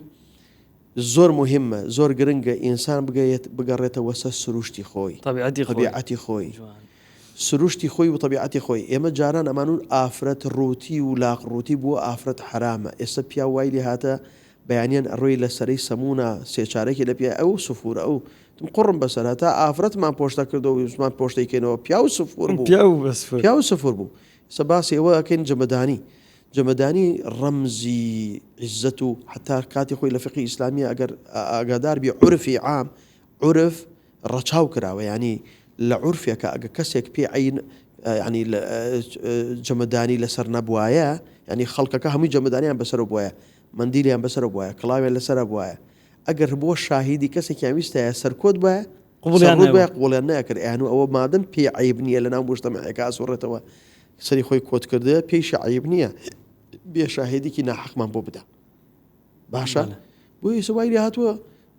زۆر مهمە زۆر گرنگە ئینسان بگەیت بگەڕێتەوە سەر سروشتی خۆی طبیعەتی خۆی طبیعەتی خۆی سروشتی خۆی و طبیعەتی خۆی ئێمە جاران ئەمانون ئافرەت ڕووتی و لاق ڕووتی بووە ئافرەت حرامە ئێستا پیاو وای لێ هاتە بەیانیان ئەڕۆی لە سەرەی سەمونا سێ چارەکی لە پیای ئەو سفورە ئەو تم قوڕم بەسەر هەتا ئافرەتمان پۆشتە کردەوە ویستمان پۆشتەی کەینەوە پیاو سفور بوو پیاو بەسفور پیاو سفور بوو ئێستا باسی ئەوە ئەکەین جەمەدانی جەمەدانی ڕەمزی عیزەت و حتا کاتی خۆی لە فقی ئیسلامیە ئەگەر ئاگادار بی عورفی عام عورف ڕەچاو کراوە یانی لە عورفێکە ئەگە کەسێک پێ عین ینی جەمەدانی لەسەر نەبوایە ینی خەڵکەکە هەمووی جەمەدانیان بەسەر بواە مندیلیان بەسەر بواە کڵاویان لەسەر بواە ئەگەر بۆ شاهیدی کەسێکیان ویستایە سەرکۆت بواە قبوڵیان سەرکۆت بواە قبوڵیان نەکرد ئەیان و ئەوە مادەم پێی عەیب نییە لەناو موجتەمەعەکە ئەسوڕێتەوە سەری خۆی کۆت کردە پێیشی عەیب نییە بێ شاهیدێکی ناحەقمان بۆ بدا باشە بۆ ئێستا وای لێ هاتووە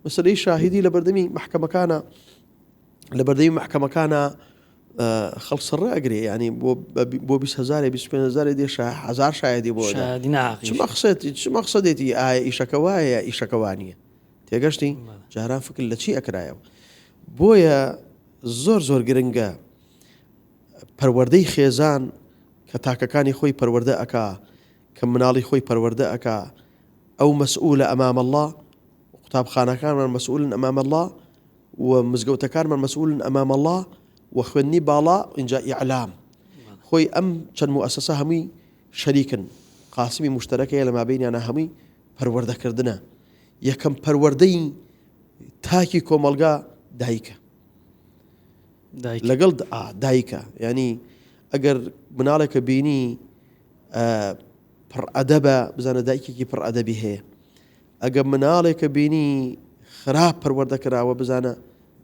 مەسەلەی شاهیدی لە بەردەمی محکەمەکانە لە بەردەمی محکەمەکانە خەڵک سڕ ئەگرێ ینی بۆ 20 هزار 25 هزار دێ هزار شایدی بۆ چ مەخسێتی چ مەخسەدێتی ئایا ئیشەکە وایە ئیشەکە وانە تێگەشتی جاران فکر لە چی ئەکرایەوە بۆیە زۆر زۆر گرنگە پەروەردەی خێزان کە تاکەکانی خۆی پەروەردە ئەکا کە مناڵی خۆی پەروەردە ئەکا ئەو مەسئولە ئەمام اللە قوتابخانەکانمان مەسئولن ئەمام اللە و مزگەوتەکانمان مەسئولن ئەمام اللە و خوێندنی باڵا ئینجا ئیعلام خۆی ئەم چەند موئەسەسە هەمووی شەریکن قاسمی مشتەرەکەیە لە مابینیانە هەمووی پەروەردەکردنە یەکەم پەروەردەی تاکی کۆمەڵگا دایکە لەگەڵ دایکە ینی ئەگەر مناڵێکە بینی پڕ ئەدەبە بزانە دایکێکی پڕ ئەدەبی هەیە ئەگە مناڵێکە بینی خراپ پەروەردە کراوە بزانە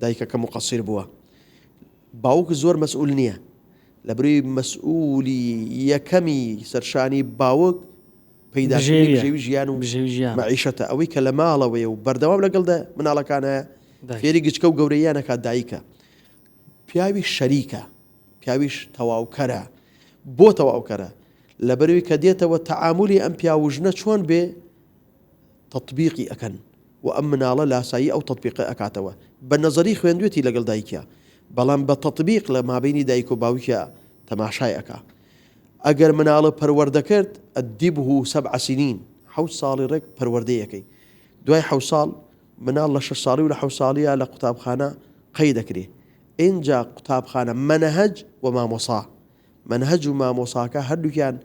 دایکەکە مقصر بووە باوک زۆر مەسئول نییە لە بری مەسئولی یەکەمی سەرشانی باوک پەیداکردنی بژێوی ژیان و مەعیشەتە ئەوەی کە لە ماڵەوەیە و بەردەوام لەگەڵ مناڵەکانە فێری گچکە و گەورەیانەکات دایکە پیاوی شەریکە پیاویش تەواوکەرە بۆ تەواوکەرە لەبەرئەوەی کە دێتەوە تەعامولی ئەم پیاو و ژنە چۆن بێ تەتبیقی ئەکەن و ئەم مناڵە لاسایی ئەو تەتبیقە ئەکاتەوە بە نەزەری خوێندوێتی لەگەڵ دایکیا بەڵام بە تەتبیق لە مابینی دایک و باوکیا تەماشای ئەکا ئەگەر مناڵە پەروەردە کرد ئەدیبه سبع سنین حەوت ساڵی ڕێک پەروەردەی ئەکەی دوای حەوت ساڵ مناڵ لە شەش ساڵی و لە حەوت ساڵیە لە قوتابخانە قەی دەکرێ ئینجا قوتابخانە مەنهەج و مامۆسا مەنهەج و مامۆساکە هەردووکیان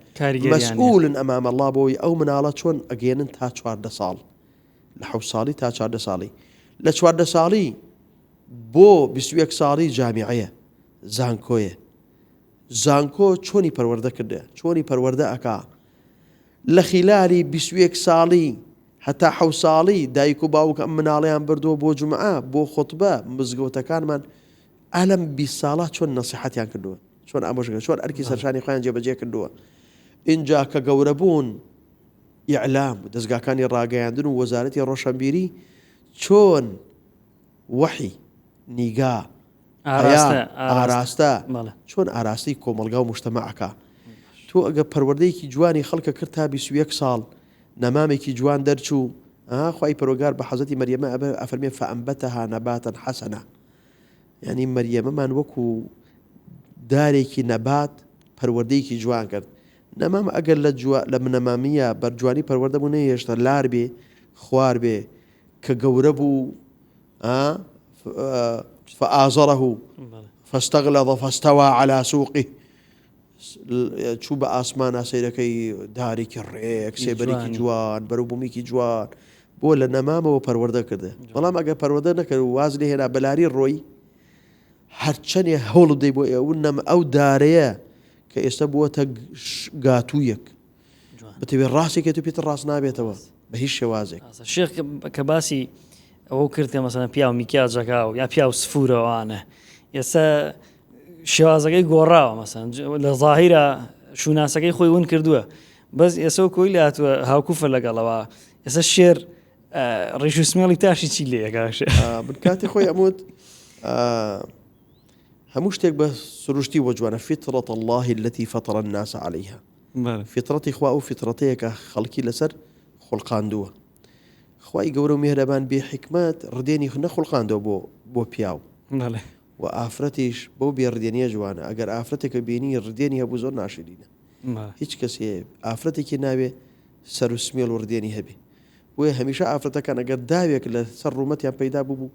مەسئولن ئەمام اللە بۆی ئەو مناڵە چۆن ئەگەیەنن تا 14 ساڵ لە حەوت ساڵی تا 14 ساڵی لە 14 ساڵی بۆ 21 ساڵی جامیعەیە زانکۆیە زانکۆ چۆنی پەروەردە کردە چۆنی پەروەردە ئەکا لە خیلالی 21 ساڵی هەتا حەو ساڵی دایک و باوک ئەم مناڵیان بردووە بۆ جمعە بۆ خۆتبە مزگەوتەکانمان ئالەم 20 ساڵە چۆن نەسیحەتیان کردووە چۆن ئامۆژگە چۆن ئەرکی سەرشانی خۆیان جێبەجێ کردووە ئینجا کە گەورە بوون ئیعلام دەستگاکانی ڕاگەیاندن و وەزارەتی ڕۆشنبیری چۆن وەحی نیگا. ئاراستە چۆن ئاراستەی کۆمەڵگا و مجتەمەع ئەکا. تۆ ئەگە پەروەردەیەکی جوانی خەڵکە کرد تا 21 ساڵ نەمامێکی جوان دەرچوو ئا خوای پەروەگار بە حەزەتی مەریەمە ئەفەرمێ فأنبتها نباتا حسنا یعنی مەریەمەمان وەکو دارێکی نەبات پەروەردەیەکی جوان کرد نەمام ئەگەر لە جووا لە منەمامیە بەرجوانی پەروەردە بوو نەهێشتە لار بێ خوار بێ کە گەورە بوو فآزره فاستغلظ فاستوى على سوقه چوو بە ئاسمانە سەیرەکەی دارێکی ڕێک سێبەرێکی جوان بەروبوومێکی جوان بۆ لە نەمامەوە پەروەردە کردە بەڵام ئەگەر پەروەردە نەکرد و واز لێ هێنا بەلاری ڕۆی هەرچەندێ هەوڵ بدەی بۆ ئەو نەم ئەو دارەیە کە ئێستا بووەتە گاتوویەک بتەوێ ڕاستێکێت و پێتە ڕاست نابێتەوە بە هیچ شێوازێک شێخ کە باسی ئەوە کرد کە مەسەلەن پیاو میکیاجەکە و یا پیاو سفورەوانە ئێستا شێوازەکەی گۆڕاوە مەسەن لە ظاهیرە شوناسەکەی خۆی ون کردووە بەس ئێسە کۆی لاتوە هاوکوفە لەگەڵەوە ئێستا شێر ڕیش و سمێڵی تاشی چی لێ من کاتی خۆی ئەموت هەموو شتێک بە سروشتی وە جوانە فطرة الله التي فطر الناس عليها فطرەتی خوا ئەو فطرەتەیە کە خەڵکی لەسەر خوڵقاندووە خوای گەورە و میهرەبان بێ حیکمەت ڕدێنی نەخوڵقاندووە بۆ بۆ پیاو و ئافرەتیش بەو بێ ڕدێنیە جوانە ئەگەر ئافرەتێکە بینی ڕدێنی هەبوو زۆر ناشرینە هیچ کەسێ ئافرەتێکی ناوێ سەر و سمێڵ و ڕدێنی هەبێ بۆیە هەمیشە ئافرەتەکان ئەگەر داوێک لە سەر ڕوومەتیان پەیدا بوو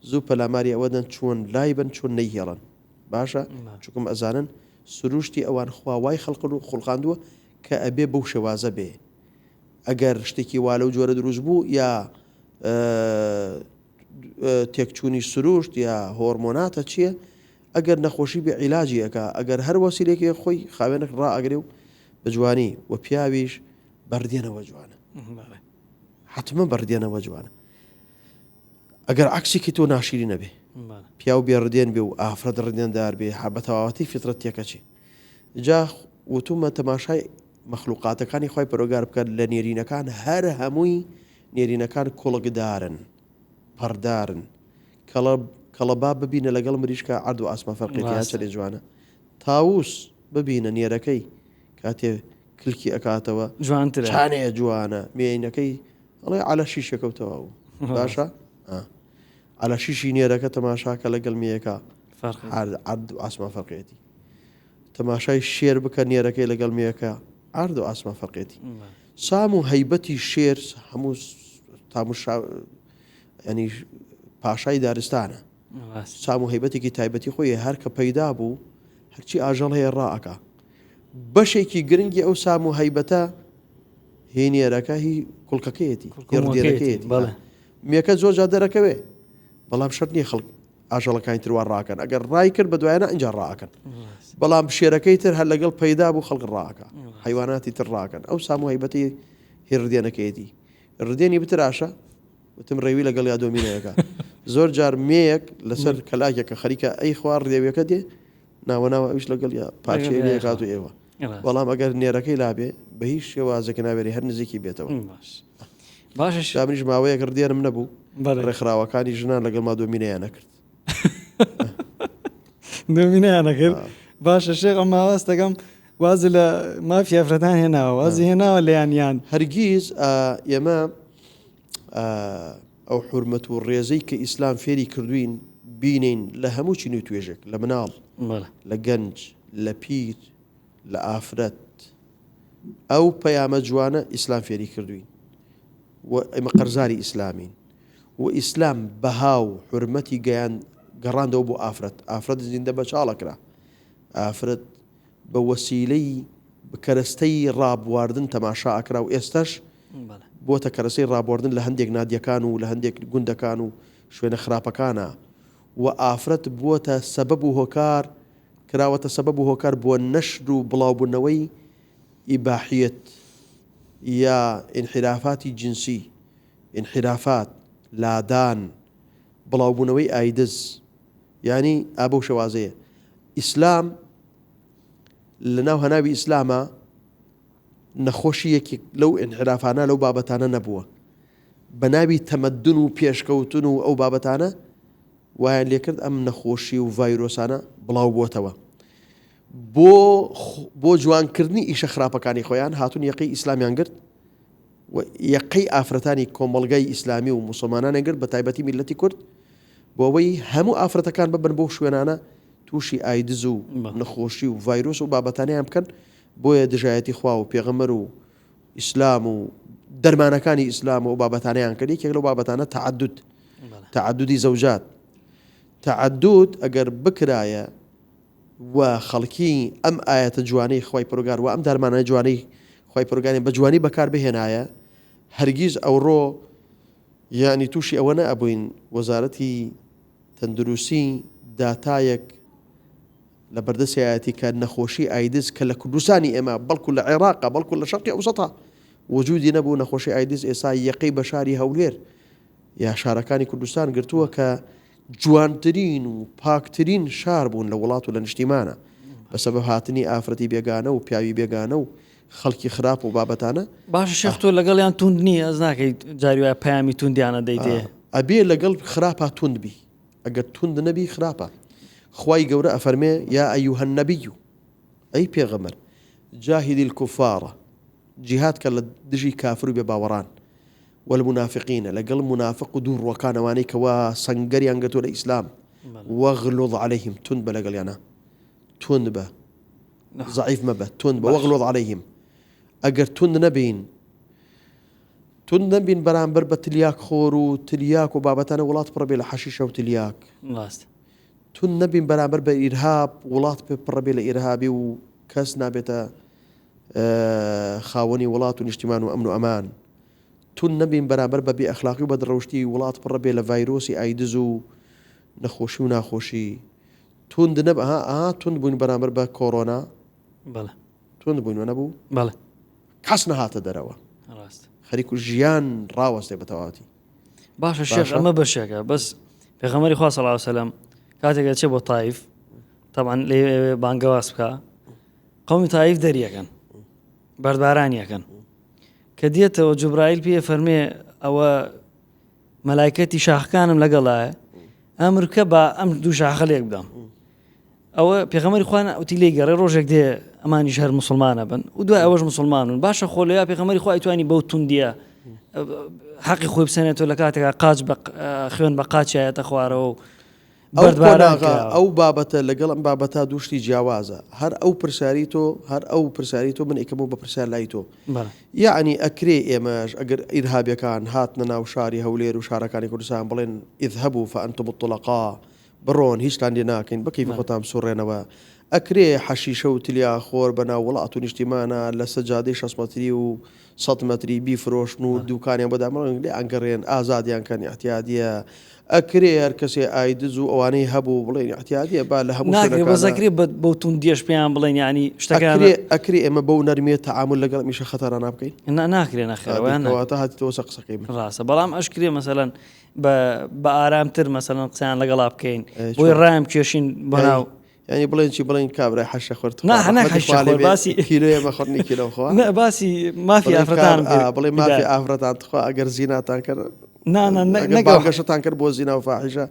زوو پەلاماری ئەوە دەن چۆن لای بن چۆن نەیهێڵن باشە چکم ئەزانن سروشتی ئەوان خوا وای خەڵق و خوڵقاندووە کە ئەبێ بەو شێوازە بێ ئەگەر شتێکی وا لەو جۆرە دروست بوو یا تێکچوونی سروشت یا هۆرمۆناتە چییە ئەگەر نەخۆشی بێ عیلاجی ئەکا ئەگەر هەر وەسیلێکی خۆی خاوێنێک ڕائەگرێ و بە جوانی و پیاویش بەردێنەوە جوانە حتممە بەردێنەوە جوانە ئەگەر عکسێکی تۆ ناشیری نەبێ پیاو بێڕدێن بێ و ئافرەت ڕدێندار بێ ها بە تەواوەتی فطرەت تێکەچێ جا وتومە تەماشای مەخلوقاتەکانی خوای پەروەگار بکە لە نێرینەکان هەر هەمووی نێرینەکان کوڵکدارن پەڕدارن کەڵە کەڵەبا ببینە لەگەڵ مریشکا عەرد و ئاسمان فەرقێتی ها چەنێ جوانە تاووس ببینە نێرەکەی کاتێ کلکی ئەکاتەوە جوانترە چانێ جوانە مێینەکەی ئەڵێ عەلە شیشەکە و تەواو باشە عەلە شیشی نێرەکە تەماشاکە لەگەڵ مێیەکە عەرد و ئاسمان فەرقێتی تەماشای شێر بکە نێرەکەی لەگەڵ مێیەکە عەرد و ئاسمان فەرقێتی سام و هەیبەتی شێر هەموو تاموشا ینی پاشای دارستانە سام و هەیبەتێکی تایبەتی خۆی هەر کە پەیدا بوو هەرچی ئاژەڵ هەیە ڕائەکا بەشێکی گرنگی ئەو سام و هەیبەتە هی نێرەکە هی کوڵکەکەیەتی ڕدێنەکەیەتی مێکە زۆر جا دەرەکەوێ بەڵام شەرت نییە خەڵک ئاژەڵەکانی تر وا ڕاکەن ئەگەر ڕای کرد بە دوایانە ئینجا ڕاکەن بەڵام شێرەکەی تر هەر لەگەڵ پەیدا بوو خەڵک ڕاکە حیواناتی تر ڕاکەن ئەو سام و هەیبەتی هی ڕدێنەکەیەتی ڕدێنی بتراشە وتم ڕێوی لەگەڵ یا دۆمینەیەکە زۆر جار مێیەک لەسەر کەلاکێکە خەریکە ئەی خوا ڕێویەکە دێ ناوە ناوە ئەویش لەگەڵ یا پارچەیە لێکات و ئێوە بەڵام ئەگەر نێرەکەی لابێ بە هیچ شێوازێک ناوێری هەر نزیکی بێتەوە باشە منیش ماوەیەک ڕدێنم نەبوو ڕێکخراوەکانی ژنان لەگەڵ ما دۆمینەیان نەکرد دۆمینەیان نەکرد باشە شێخ ئەم ماوەستەکەم وازی لە مافی ئافرەتان هێناوە وازی هێناوە لەیان یان هەرگیز ئێمە ئەو حورمەت و ڕێزەی کە ئیسلام فێری کردوین بینین لە هەموو چین و توێژێک لە مناڵ لە گەنج لە پیر لە ئافرەت ئەو پەیامە جوانە ئیسلام فێری کردوین و ئێمە قەرزاری ئیسلامین و ئیسلام بەها و حورمەتی گەیان گەڕاندەوە بۆ ئافرەت ئافرەت زیندە بە چاڵە کرا ئافرەت بە وەسیلەی کەرەستەی ڕابواردن تەماشا ئەکرا و ئێستاش بۆتە کەرەسەی ڕابواردن لە هەندێک نادیەکان و لە هەندێک گوندەکان و شوێنە خراپەکانا و ئافرەت بووەتە سەبەب و هۆکار کراوەتە سەبەب و هۆکار بۆ نەشر و بڵاوبوونەوەی ئیباحیەت یا ئینحیرافاتی جنسی ئینحیرافات لادان بڵاوبوونەوەی ئایدز یانی ئا بەو شێوازەیە ئیسلام لەناو هەناوی ئیسلامە نەخۆشی یەکێک لەو ئینحرافانە لەو بابەتانە نەبووە بە ناوی تەمەدن و پێشکەوتن و ئەو بابەتانە. وایان لێکرد ئەم نەخۆشی و ڤایرۆسانە بڵاو بۆتەوە. بۆ بۆ جوانکردنی ئیشە خراپەکانی خۆیان هاتون یەقەی ئیسلامیان گرت و یەقەی ئافرەتانی کۆمەڵگای ئیسلامی و موسڵمانانیان گرت بە تایبەتی میللەتی کورد بۆ ئەوەی هەموو ئافرەتەکان ببن بۆ شوێنانە تووشی ئایدز و نەخۆشی و ڤایرۆس و بابەتانیان بکەن بۆیە دژایەتی خوا و پێغەمبەر و ئیسلام و دەرمانەکانی ئیسلام و بابەتانیان کرد یەکێک لەو بابەتانە تعدد تعددی زەوجات تعدد ئەگەر بکرایە و خەڵکی ئەم ئایەتە جوانەی خوای پەروەردگار و ئەم دەرمانە جوانەی خوای پەروەردگاریان بە جوانی بەکار بهێنایە هەرگیز ئەوڕۆ یانی تووشی ئەوە نەئەبووین وەزارەتی تەندروستی داتایەک لە بەردەستیایەتی کە نەخۆشی ئایدز کە لە کوردستانی ئێمە بەڵکو لە عێراقا بەڵکو لە شەرقی ئەوسەتا وجودی نەبوو نەخۆشی ئایدز ئێستا یەقەی بە شاری هەولێر یا شارەکانی کوردستان گرتووە کە جوانترین و پاکترین شار بوون لە وڵات و لە نیشتیمانە بە سەبەب هاتنی ئافرەتی بێگانە و پیاوی بێگانە و خەڵکی خراپ و بابەتانە. باشە شێخ تۆ لەگەڵیان توند نی ئەز ناکەی جاری وایە پەیامی توندیانە دەیتێ. ئەبێ لەگەڵ خراپا توند بی ئەگەر توند نەبی خراپە خوای گەورە ئەفەرمێ یا ایها النبی ئەی پێغەمبەر جاهد الکفار جیهاد کە لە دژی کافر و بێ باوەڕان والمنافقین لەگەڵ مونافق و دوو ڕووەکان ئەوانەی کەوا سەنگەریان گرتووە لە ئیسلام واغلظ علیهم توند بە لەگەڵیانا توند بە زەعیف مەبە توند بە واغلظ علیهم ئەگەر توند نەبین توند نەبین بەرامبەر بە تلیاک خۆر و تلیاک و بابەتانە وڵات پڕ بێ لە حەشیشە و تلیاک ڕاست توند نەبین بەرامبەر بە ئیرهاب وڵات پێ پڕ بێ لە ئیرهابی و کەس نابێتە خاوەنی وڵات و نیشتیمان و ئەمن و ئەمان. توند نەبین بەرامبەر بە بێ ئەخلاقی و بەدڕەوشتی وڵات پڕە بێ لە ڤایرۆسی ئایدز و نەخۆشی و ناخۆشی. توند نەب ئەها ئەها توند بووین بەرامبەر بە کۆرۆنا. بەڵێ. توند بووین وەنەبوو؟ بەڵێ. کەس نەهاتە دەرەوە. ڕاست. خەریک و ژیان ڕاوەستێ بە تەواوەتی. باشە شێخ ئەمە بەشێکە بەس پێغەمبەری خوا صلی الله علیه وسلم کاتێک ئەچێ بۆ تایف طبعا لێ بانگەواز بکە قومی تایف دەریەکەن بەردبارانیەکەن کە دێتەوە جوبرائیل پێ فەرمێ ئەوە مەلایکەتی شاخەکانم لەگەڵایە ئەمرکە بە ئەم دوو شاخە لێک بدەم ئەوە پێغەمەری خوان ئەوتی لێ گەڕێ ڕۆژێک دێ ئەمانیش هەر مسلمانە بن و دوای ئەوەش مسلمانون باشە خۆ لەیا پێغەمەری خوا توانی بەو توندیە حەقی خۆی بسەنێتەوە لە کاتێکا قاچ بە خوێن بە قاچایەتە خوارەوە و ئەو قۆناغە، ئەو بابەتە لەگەڵ ئەم بابەتە دوو شتی جیاوازە. هەر ئەو پرسیارەی تۆ، هەر ئەو پرسیارەی تۆ من ئەیکەمەوە بە پرسیار لای تۆ. یەعنی ئەکرێ ئێمەش ئەگەر ئیرهابیەکان هاتنە ناو شاری هەولێر و شارەکانی کوردستان بڵێن اذهبوا فانتم الطلقاء بڕۆن هیچتان لێ ناکەین بە کەیفی خۆتان بسوڕێنەوە. ئەکرێ حەشیشە و تلیاخۆر بە ناو وڵات و نیشتیمانا لە سەجادەی شەست مەتری و سەت مەتری بیفرۆشن و دوکانیان بۆ دابنێن لێیان گەڕێن ئازادیان کەن ئیعتیادیە ئەکرێ هەر کەسێ ئایدز و ئەوانەی هەبوو بڵێن ئیعتیادیە با لە هەموو ناکرێ بەس شوێنەکانا ئەکرێ بە بەو توندیەش پێیان بڵێن یانی شتەکان ئەکرێ ئەکرێ ئێمە بەو نەرمیە تەعامول لەگەڵ ئەم ئیشە خەتەرانە بکەین؟ نا ناکرێ نەخێر ئا دەی ئەوەیان ناکرێ کەواتە هاتیتەوە سەر قسەکەی من. ڕاستە بەڵام ئەشکرێ مەسەلەن بە بە ئارامتر مەسەلەن قسەیان لەگەڵا بکەین ئێ بۆی چۆن؟ ڕایان بکێشین بۆ یانی ناو یانی بڵێن چی بڵێن کابرای حەشە خۆر تخوا نا نا ڕەحمەتی حەشە خوا لێ خۆر بێ باسی کیلۆیە مەخۆر نی کیلۆ خوا نا باسی مافی بڵێن ئافرەتانم کاب کرد ئا بڵێ مافی هیدایە ئافرەتان تخوا ئەگەر زیناتان کرد نا نا نە- ئەگەر نەک ئەو بانگەشەتان کرد بۆ زینا و فاحیشە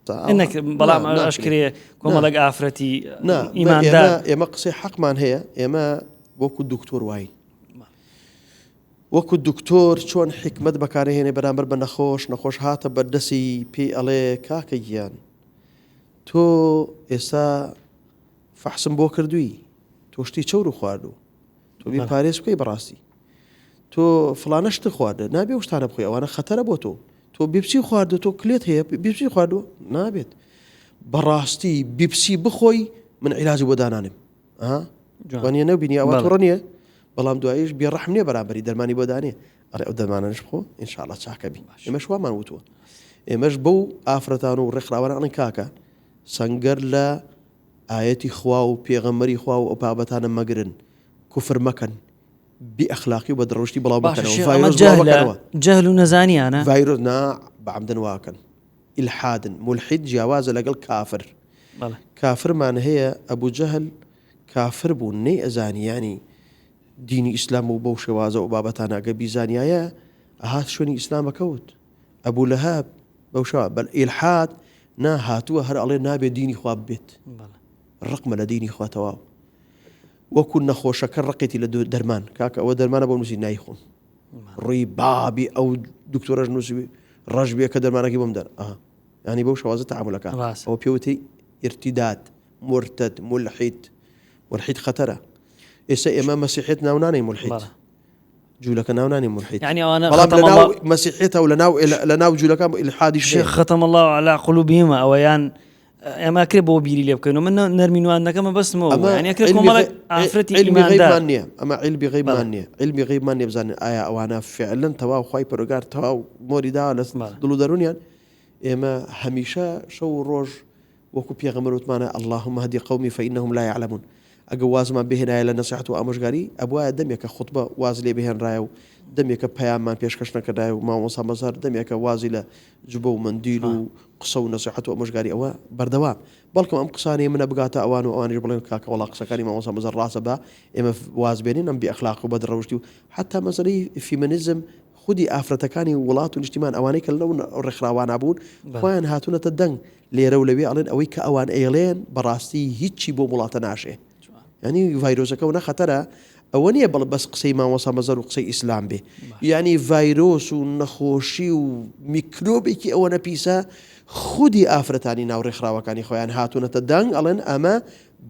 تا ئەوها نەک نا بەڵام ناکرێ ئەشکرێ نا کۆمەڵێک ئافرەتی نا بە ئێمە ئیماندار ئێمە قسەی حەقمان هەیە ئێمە وەکو دکتۆر واین وەکو دکتۆر چۆن حیکمەت بەکارهێنێ بەرامبەر بە نەخۆش نەخۆش هاتە بەردەسی پێی ئەڵێ کاکە گیان تۆ ئێستا فەحسم بۆ کردووی تۆ شتی چەور و خواردوو تۆ بی پارێز بکەی بەڕاستی تۆ فلانە شتت خواردە نابێ ئەو شتانە بخۆی ئەوانە خەتەرە بۆ تۆ تۆ بیپسی خواردو تۆ کلێت هەیە بیپسی خواردووە نابێت بەڕاستی بیپسی بخۆی من عیلاجی بۆ دانانم وانە نەبینی ئەوە توڕە نییە بەڵام دوایش بێڕەحم نییە بەرامبەری دەرمانی بۆ دانێ ئەڵێ ئەو دەرمانەش بخۆ ئینشاءاللە چاکە بی ئێمەش وامان وتووە ئێمەش بەو ئافرەتان و ڕێکخراوانە ئەڵێن کاکە سەنگەر لە ئایەتی خوا و پێغەمبەری خوا و ئەو بابەتانە مەگرن کوفر مەکەن بی ئەخلاقی و بەدڕەوشتی بڵاو باشە مەکەنەوە شێخ ئەمە ڤایرۆس بڵاو جەهلە مەکەنەوە جەهل و نەزانیانە ڤایرۆس نا بە عەمدەن واکەن ئیلحادن مولحید جیاوازە لەگەڵ کافر بەڵێ کافرمان هەیە ئەبو جەهل کافر بوو نەی ئەزانی یانی دینی ئیسلام و بەو شێوازە و بابەتانە گەر بیزانیایە ئەهات شوێنی ئیسلام ئەکەوت ئەبو لەهەب بەو شێوە بەل ئیلحاد. نا هاتووە هەر ئەڵێ نابێ دینی خوا ببێت. ڕقمە لە دینی خوا تەواو. وەکو نەخۆشەکە ڕقێتی لە دەرمان کاکە ئەوە دەرمانە بۆ نووسی نایخۆم. ڕووی بابی ئەو دکتۆرەش نووسی ڕەش بێ کە دەرمانەکەی بۆم دەر. ئەها. یانی بەو شێوازە تەعامولەکە. ئەوە پێوتری ئیرتیداد، مورتەد، مولحید. مولحید خەتەرە. ئێستا ئێمە مەسیحیت ناو نانێین مولحید. جوولەکە ناو نانی مولحید یعنی ئەوانە بەڵام لە ناو مەسیحیەتە و لە ناو لە ناو جوولەکە ئیلحادیش شێخ ختم الله على قلوبهم ئەوەیان ئێمە کرێ بۆ بیری لێ بکەین و من نەرمی نواندنەکە مەبەستمەوە ئەمە یعنی ئەکرێ کۆمەڵێک ئافرەتی علمی ئیماندار غەیبمان نییە ئەمە علمی غەیبمان نییە علمی غەیبمان نییە بزانین ئایا ئەوانە فعلا تەواو خوای پەروەردگار تەواو مۆری داوە لە دڵ و دەروونیان ئێمە هەمیشە شەو و ڕۆژ وەکو پێغەمبەر وتمانە اللهم اهدی قومی فانهم لا یعلمون ئەگە وازمان بهێنایە لە نەسیحەت و ئامۆژگاری ئەبوایە دەمێکە خوتبە واز لێ بهێنرایە و دەمێکە پەیاممان پێشکەش نەکردایە و مامۆستا مەزهەر دەمێکە وازی لە جوبە و مەندیل و قسە و نەسیحەت و ئامۆژگاری ئەوە بەردەوام بەڵکم ئەم قسانەی منە بگاتە ئەوان و ئەوانیش بڵێن کاکە وەڵا قسەکانی مامۆستا مەزهەر ڕاستە با ئێمە واز بێنین ئەم بێ ئەخلاق و بەدڕەوشتی و حەتا مەسەلەی فیمنزم خودی ئافرەتەکانی وڵات و نیشتیمان ئەوانەی کە لەو ڕێکخراوانە بوون خۆیان هاتوونەتە دەنگ لێرە و لەوێ ئەڵێن ئەوەی کە ئەوان ئەیڵێن بەڕاستی هیچی بۆ وڵاتە ناشێ ینی ڤایرۆسەکە و نەخەتەرە ئەوە نییە بەڵ بەس قسەی مامۆسا مەزەر و قسەی ئیسلام بێ یعنی ڤایرۆس و نەخۆشی و میکرۆبێکی ئەوە نەپیسە خودی ئافرەتانی ناو ڕێکخراوەکانی خۆیان هاتوونەتە دەنگ ئەڵێن ئەمە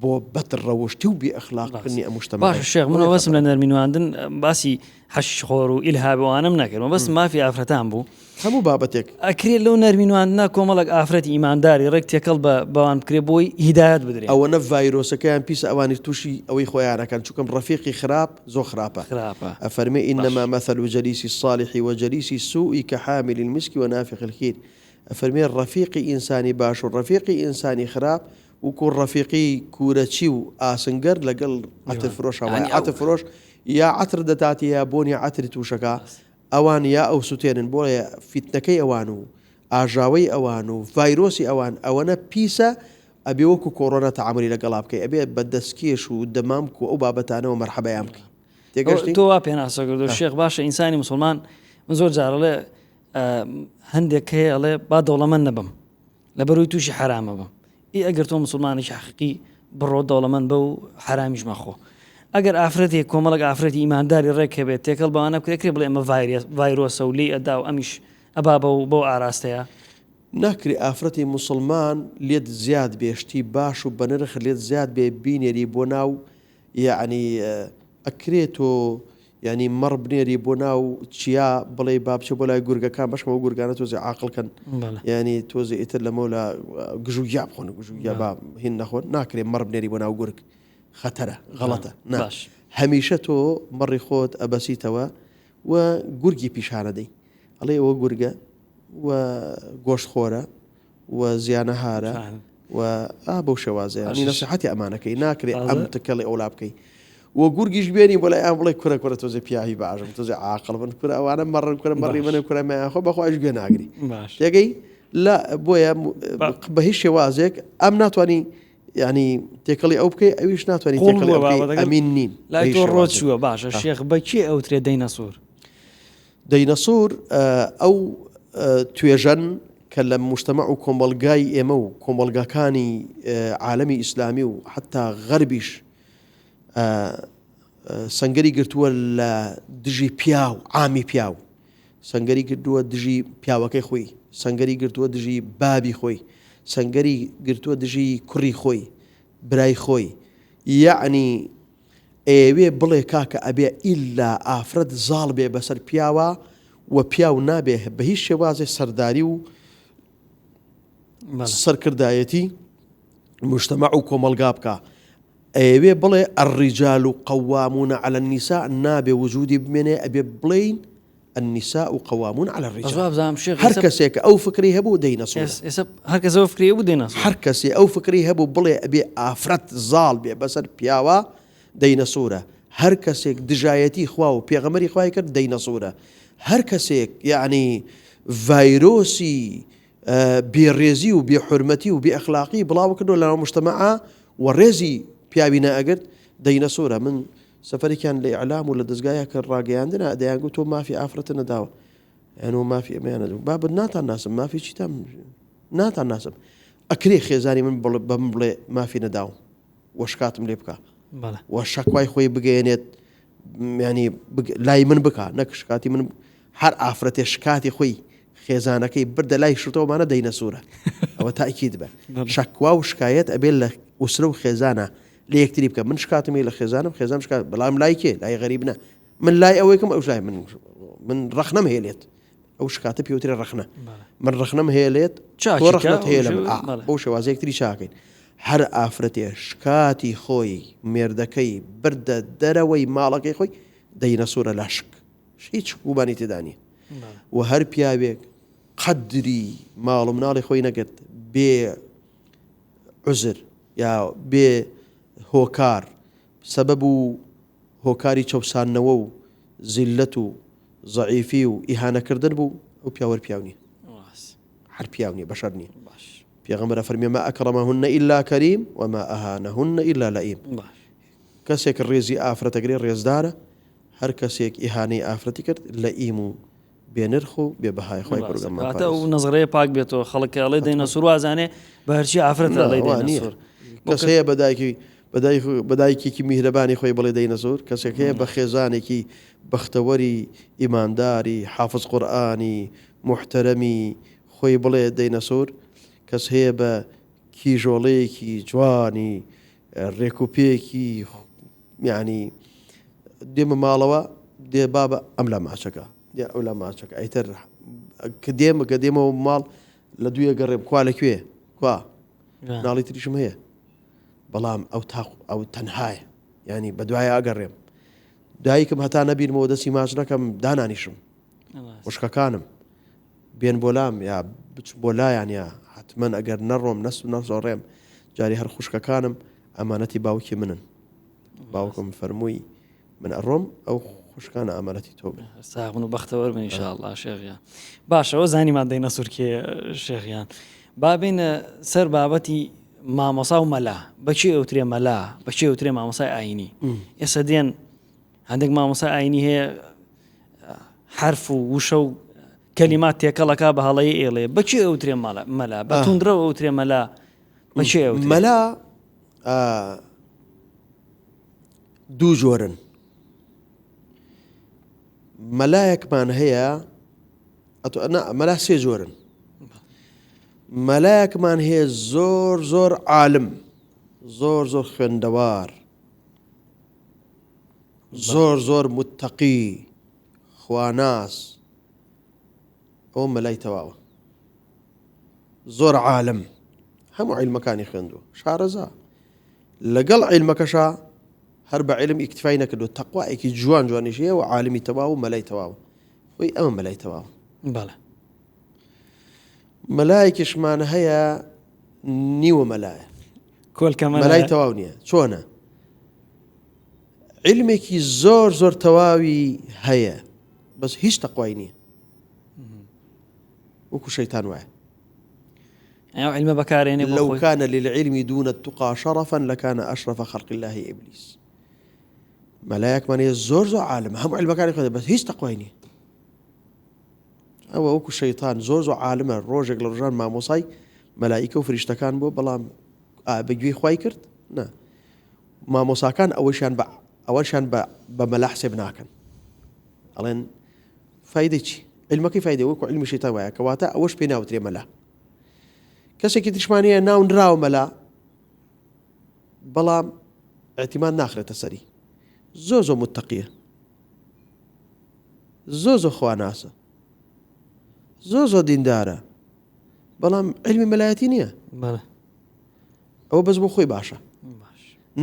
بۆ بەد ڕەوشتی و بێ ئەخلاقکردنی ئەم مجتەمەعەیە. باشە شێخ من مەبەستم لە نەرمی نواندن باسی حەشیش خۆر و ئیلهاب و ئەوانەم نەکرد مەبەستم مافی ئافرەتان بوو. هەموو بابەتێک. ئەکرێ لەو نەرمی نواندنە کۆمەڵێک ئافرەتی ئیمانداری ڕێک تێکەڵ بە بەوان بکرێ بۆی هیدایەت بدرێ. ئەوەنە ڤایرۆسەکەیان پیسە ئەوانیش توشی ئەوەی خۆیان ئەکەن چونکەم ڕەفیقی خراپ زۆر خراپە خراپە ئەفەرمێ انما باش. مثل جلیس الصالح وجلیس السوء کحامل المسک ونافخ الکیر ئەفەرمێ ڕەفیقی ئینسانی باش و ڕەفیقی ئینسانی خراپ وەکو ڕەفیقی کورەچی و ئاسنگەر لەگەڵ عەتر فرۆشا وایە، عەتر فرۆش یا عەتر دەداتێ یا بۆنی عەتری تووشەکا، ئەوان یا ئەوسوتێنن، بۆیە فیتنەکەی ئەوان و ئاژاوەی ئەوان و ڤایرۆسی ئەوان ئەوەنە پیسە ئەبێ وەکو کۆڕۆنا تەعامولی لەگەڵا بکەی، ئەبێ بە دەستکێش و دەمامک و ئەو بابەتانەوە مەرحەبایان بکەی. تێگەشتی؟ تۆ وا پێناسە کردووە شێخ، باشە ئینسانی موسڵمان من زۆر جار ئەڵێ هەندێک هەیە ئەڵێ با دەوڵەمەند نەبم لەبەرئەوەی تووشی حەرام ئەبم. ئی ئەگەر تۆ موسڵمانێکی حەقیقی بڕۆ دەوڵەمەند بە و حەرامیش مەخۆ. ئەگەر ئافرەتێک کۆمەڵێک ئافرەتی ئیمانداری ڕێک هەبێت تێکەڵ بەوانە بکرێت کرێ بڵێ ئەمە ڤایرۆسە و لێی ئەدا و ئەمیش ئەبا بەو بەو ئاراستەیە. ناکرێ ئافرەتی موسڵمان لێت زیاد بێ شتی باش و بەنرخ لێت زیاد بێ بینێری بۆ ناو یەعنی ئەکرێ تۆ یانی مەڕ بنێری بۆ ناو چیا بڵێی با بچێ بۆ لای گورگەکان بەشکم ئەو گورگانە تۆزێ عاقڵ کەن یانی تۆزێ ئیتر لەمەو لە گژ و گیا بخۆن گژ و گیا با هین نەخۆن ناکرێ مەڕ بنێری بۆ ناو گورگ خەتەرە غەڵەتە نا باش. هەمیشە تۆ مەڕی خۆت ئەبەسیتەوە و گورگی پیشانەدەی ئەڵێ ئەوە گورگە و گۆشت خۆرە و زیانەهارە و ئا بەو شێوازەیە ینی نەسیحەتی ئەمانەکەی ناکرێ ئەم تکەڵی ئەولا بکەی و گورگیش بێنی بۆ لای ئەم بڵێ کورە کورە تۆزێ پیاوی باشم تۆزێ عاقڵ بن کورە ئەوانە مەڕن کورە مەڕی منن کورە مەیان خۆ بەخوایش گوێ ناگری تێگەی لە بۆیە بە هیچ شێوازێک ئەم ناتوانانی ینی تێکەڵی ئەو بکەی ئەویش ناتوانانی تێکەڵی ئەو بکەی ئەمین نین لای تۆ ڕۆ چووە باشە شێخ بە کێ ئەوترێ دەینەسوور دەینەسۆر ئەو توێژەن کە لە موجتەمەع و کۆمەڵگای ئێمە و کۆمەڵگاکانی عالەمی ئیسلامی و حەتا غەربیش سەنگەری گرتووە لە دژی پیاو عامی پیاو سەنگەری گرتووە دژی پیاوەکەی خۆی سەنگەری گرتووە دژی بابی خۆی سەنگەری گرتووە دژی کوڕی خۆی برای خۆی یەعنی ئەیەوێ بڵێ کاکە ئەبێ ئیلا ئافرەت زاڵ بێ بەسەر پیاوا و پیاو نابێ بە هیچ شێوازێ سەرداری و سەرکردایەتی مجتمع و کۆمەڵگا بکا ئەیەوێ بڵێ الرجال قوامون علی النساء نابێ وجودی بمێنێ ئەبێ بڵێین النساء قوامون علی الرجال بەس وابزانم شێخ هەر کەسێک کە ئەو فکرەی هەبوو دەینەسۆرە. ئێستا هەر کەس ئەو فکرەی هەبوو دەینەسۆرە. هەر کەسێ ئەو فکرەی هەبوو بڵێ ئەبێ ئافرەت زاڵ بێ بەسەر پیاوا دەینەسۆرە. هەر کەسێک دژایەتی خوا و پێغەمبەری خوای کرد دەینەسۆرە. هەر کەسێک یەعنی ڤایرۆسی بێڕێزی و بێحورمەتی و بێئەخلاقی بڵاوکردەوە لەناو موجتەمەعا و ڕێزی پیاوی نەئەگرت دەینەسۆرە. من سەفەرێکیان لە ئیعلام و لە دەزگایە کە ڕاگەیاندنە دەیانگوت تۆ مافی ئافرەتت نەداوە ئەنۆ مافی ئەمەیان نەدەوە بابە ناتان ناسم مافی چیتان ناتان ناسم. ئەکرێ خێزانی من بە من بڵێ مافی نەداوم و شکاتم لێ بکا و شەکوای خۆی بگەیەنێت ینی لای من بکا نەک شکاتی من هەر ئافرەتێ شکاتی خۆی خێزانەکەی بردە لای شتەوەمانە دەینە سوورە ئەوە تاکیید بە شەکوا و شکایەت ئەبێت لە ئوسرە و خێزانە لە یەکتری بکە من شکاتم لە خێزانم خێزان شکات بەڵام لای کێ لای غەریب نە من لای ئەوەیکم ئەو لای من من ڕەخنەم هەیە لێت ئەو شکاتە پێوترێ ڕەخنە من ڕەخنەم هەیە لێت تۆ ڕەخنەت هەیە لە من بەو شێوازە یەکتری چاکەین هەر ئافرەتێ شکاتی خۆی مێردەکەی بردە دەرەوەی ماڵەکەی خۆی دەینەسوورە لاشک هیچ گومانی تێدا نییە و هەر پیاوێک قەدری ماڵ و مناڵی خۆی نەگرت بێ عزر یا بێ هۆکار سەبەب و هۆکاری چەوساندنەوە و زیللەت و زەعیفی و ئیهانەکردن بوو، ئەو پیاوە هەر پیاو نییە. هەر پیاو نییە، بەشەر نییە. پێغەمبەر ئەفەرموێ، ما اکرمهن الا کریم وما اهانهن الا لئیم. کەسێک ڕێزی ئافرەت ئەگرێ ڕێزدارە، هەر کەسێک ئیهانەی ئافرەتی کرد لەئیم و بێ نرخ و بێ بەهای خوای پەروەردگار مان پارێز. ئەو نەزڕەیە پاک بێتەوە خەڵک کە ئەڵێ دەینەسوور وازانێ بە هەرچی ئافرەتە ئەڵێ دەینەسوور. کەس هەیە بە دایکی بە دایکێکی میهرەبانی خۆی بڵێ دەینەسوور کەسێک هەیە بە خێزانێکی بەختەوەری ئیمانداری حافز قورئانی موحتەرەمی خۆی بڵێ دەینەسوور کەس هەیە بە کیژۆڵەیەکی جوانی ڕێکوپێکی یانی دێمە ماڵەوە دێ بابە ئەم لا ماچەکە دێ ئەو لا ماچەکە ئەیتر کە دێمە کە دێمەوە ماڵ لە دوێ گەڕێم کوا لە کوێ کوا ناڵی تریشم هەیە بەڵام ئەو تاق ئەو تەنهایە ینی بە دوای ئەگەڕێم دایکم هەتا نەبیرمەوە دەستی ماچ نەکەم دانانیشم خوشکەکانم بێن بۆ لام یا بچم بۆ لایان یا حتمما ئەگەر نەڕۆم نەس و نەزۆڕێم جاری هەر خوشکەکانم ئەمانەتی باوکی منن باوکم فەرمووی من ئەڕۆم ئەو خوشکانە ئەمانەتی تۆ بن ساغن و بەختەوەر بن ئینشاءاللە شێخیان باشەوە زانیمان دەینە سوورکێ شێخیان با بینە سەر بابەتی مامۆسا و مەلا بەچی ئەوترێ مەلا بەچی ئەوترێ مامۆسای ئاینی ئێستا دێن هەندێک مامۆسا ئاینی هەیە حرف و وشە و کەلیمات تێکەڵەکە بە هەڵەی ئێڵێ بەچی ئەوترێ مەلا مەلا بە توندرەوە ئەوترێ مەلا بەچێ ئەوترێ مەلا دوو جۆرن مەلایەکمان هەیە مەلا سێ جۆرن مەلایەکمان هەیە زۆر زۆر عالم زۆر زۆر خوێندەوار زۆر زۆر متەقی خواناس ئەوە مەلای تەواوە زۆر عالم هەموو عیلمەکانی خوێندووە شارەزا لەگەڵ عیلمەکەشا هەر بە عیلم ئیکتفای نەکردو تەقوایەکی جوان جوانیش هەیە و عالمی تەواو و مەلای تەواو خۆی ئەمە مەلای تەواو بەڵێ مەلایەکیشمان هەیە نیوە مەلایە کۆلکە مەلای تەواو نییە چۆنە علمێکی زۆر زۆر تەواوی هەیە بەس هیچ تەقوای نییە وەکو شەیتان وایە. ئەو عیلمە بەکارێنێ بۆ لو خۆی. كان للعلم دون التقى شرفا لكان أشرف خلق الله إبليس مەلایەکمان هەیە زۆر زۆر عالم هەموو علمەکانی خوێندە بەس هیچ تەقوای نییە ئەوە وەکو شەیتان زۆر زۆر عالمە ڕۆژێک لە ڕۆژان مامۆسای مەلائیکە و فریشتەکان بووە بەڵام بە گوێی خوای کرد نا مامۆساکان ئەوەشیان بە ئەوەشیان بە بە مەلا حسێب ناکەن ئەڵێن فایدەی چی؟ عیلمەکەی فایدەی وەکو عیلمی شەیتان وایە کەواتە ئەوەش پێی ناوترێ مەلا کەسێکی تریشمان هەیە ناونراوە مەلا بەڵام اعتیماد ناخرێتە سەری زۆر زۆر متەقیە زۆر زۆر خواناسە زۆر زۆر دیندارە بەڵام علمی مەلایەتی نییە ئەوە بەس بۆ خۆی باشە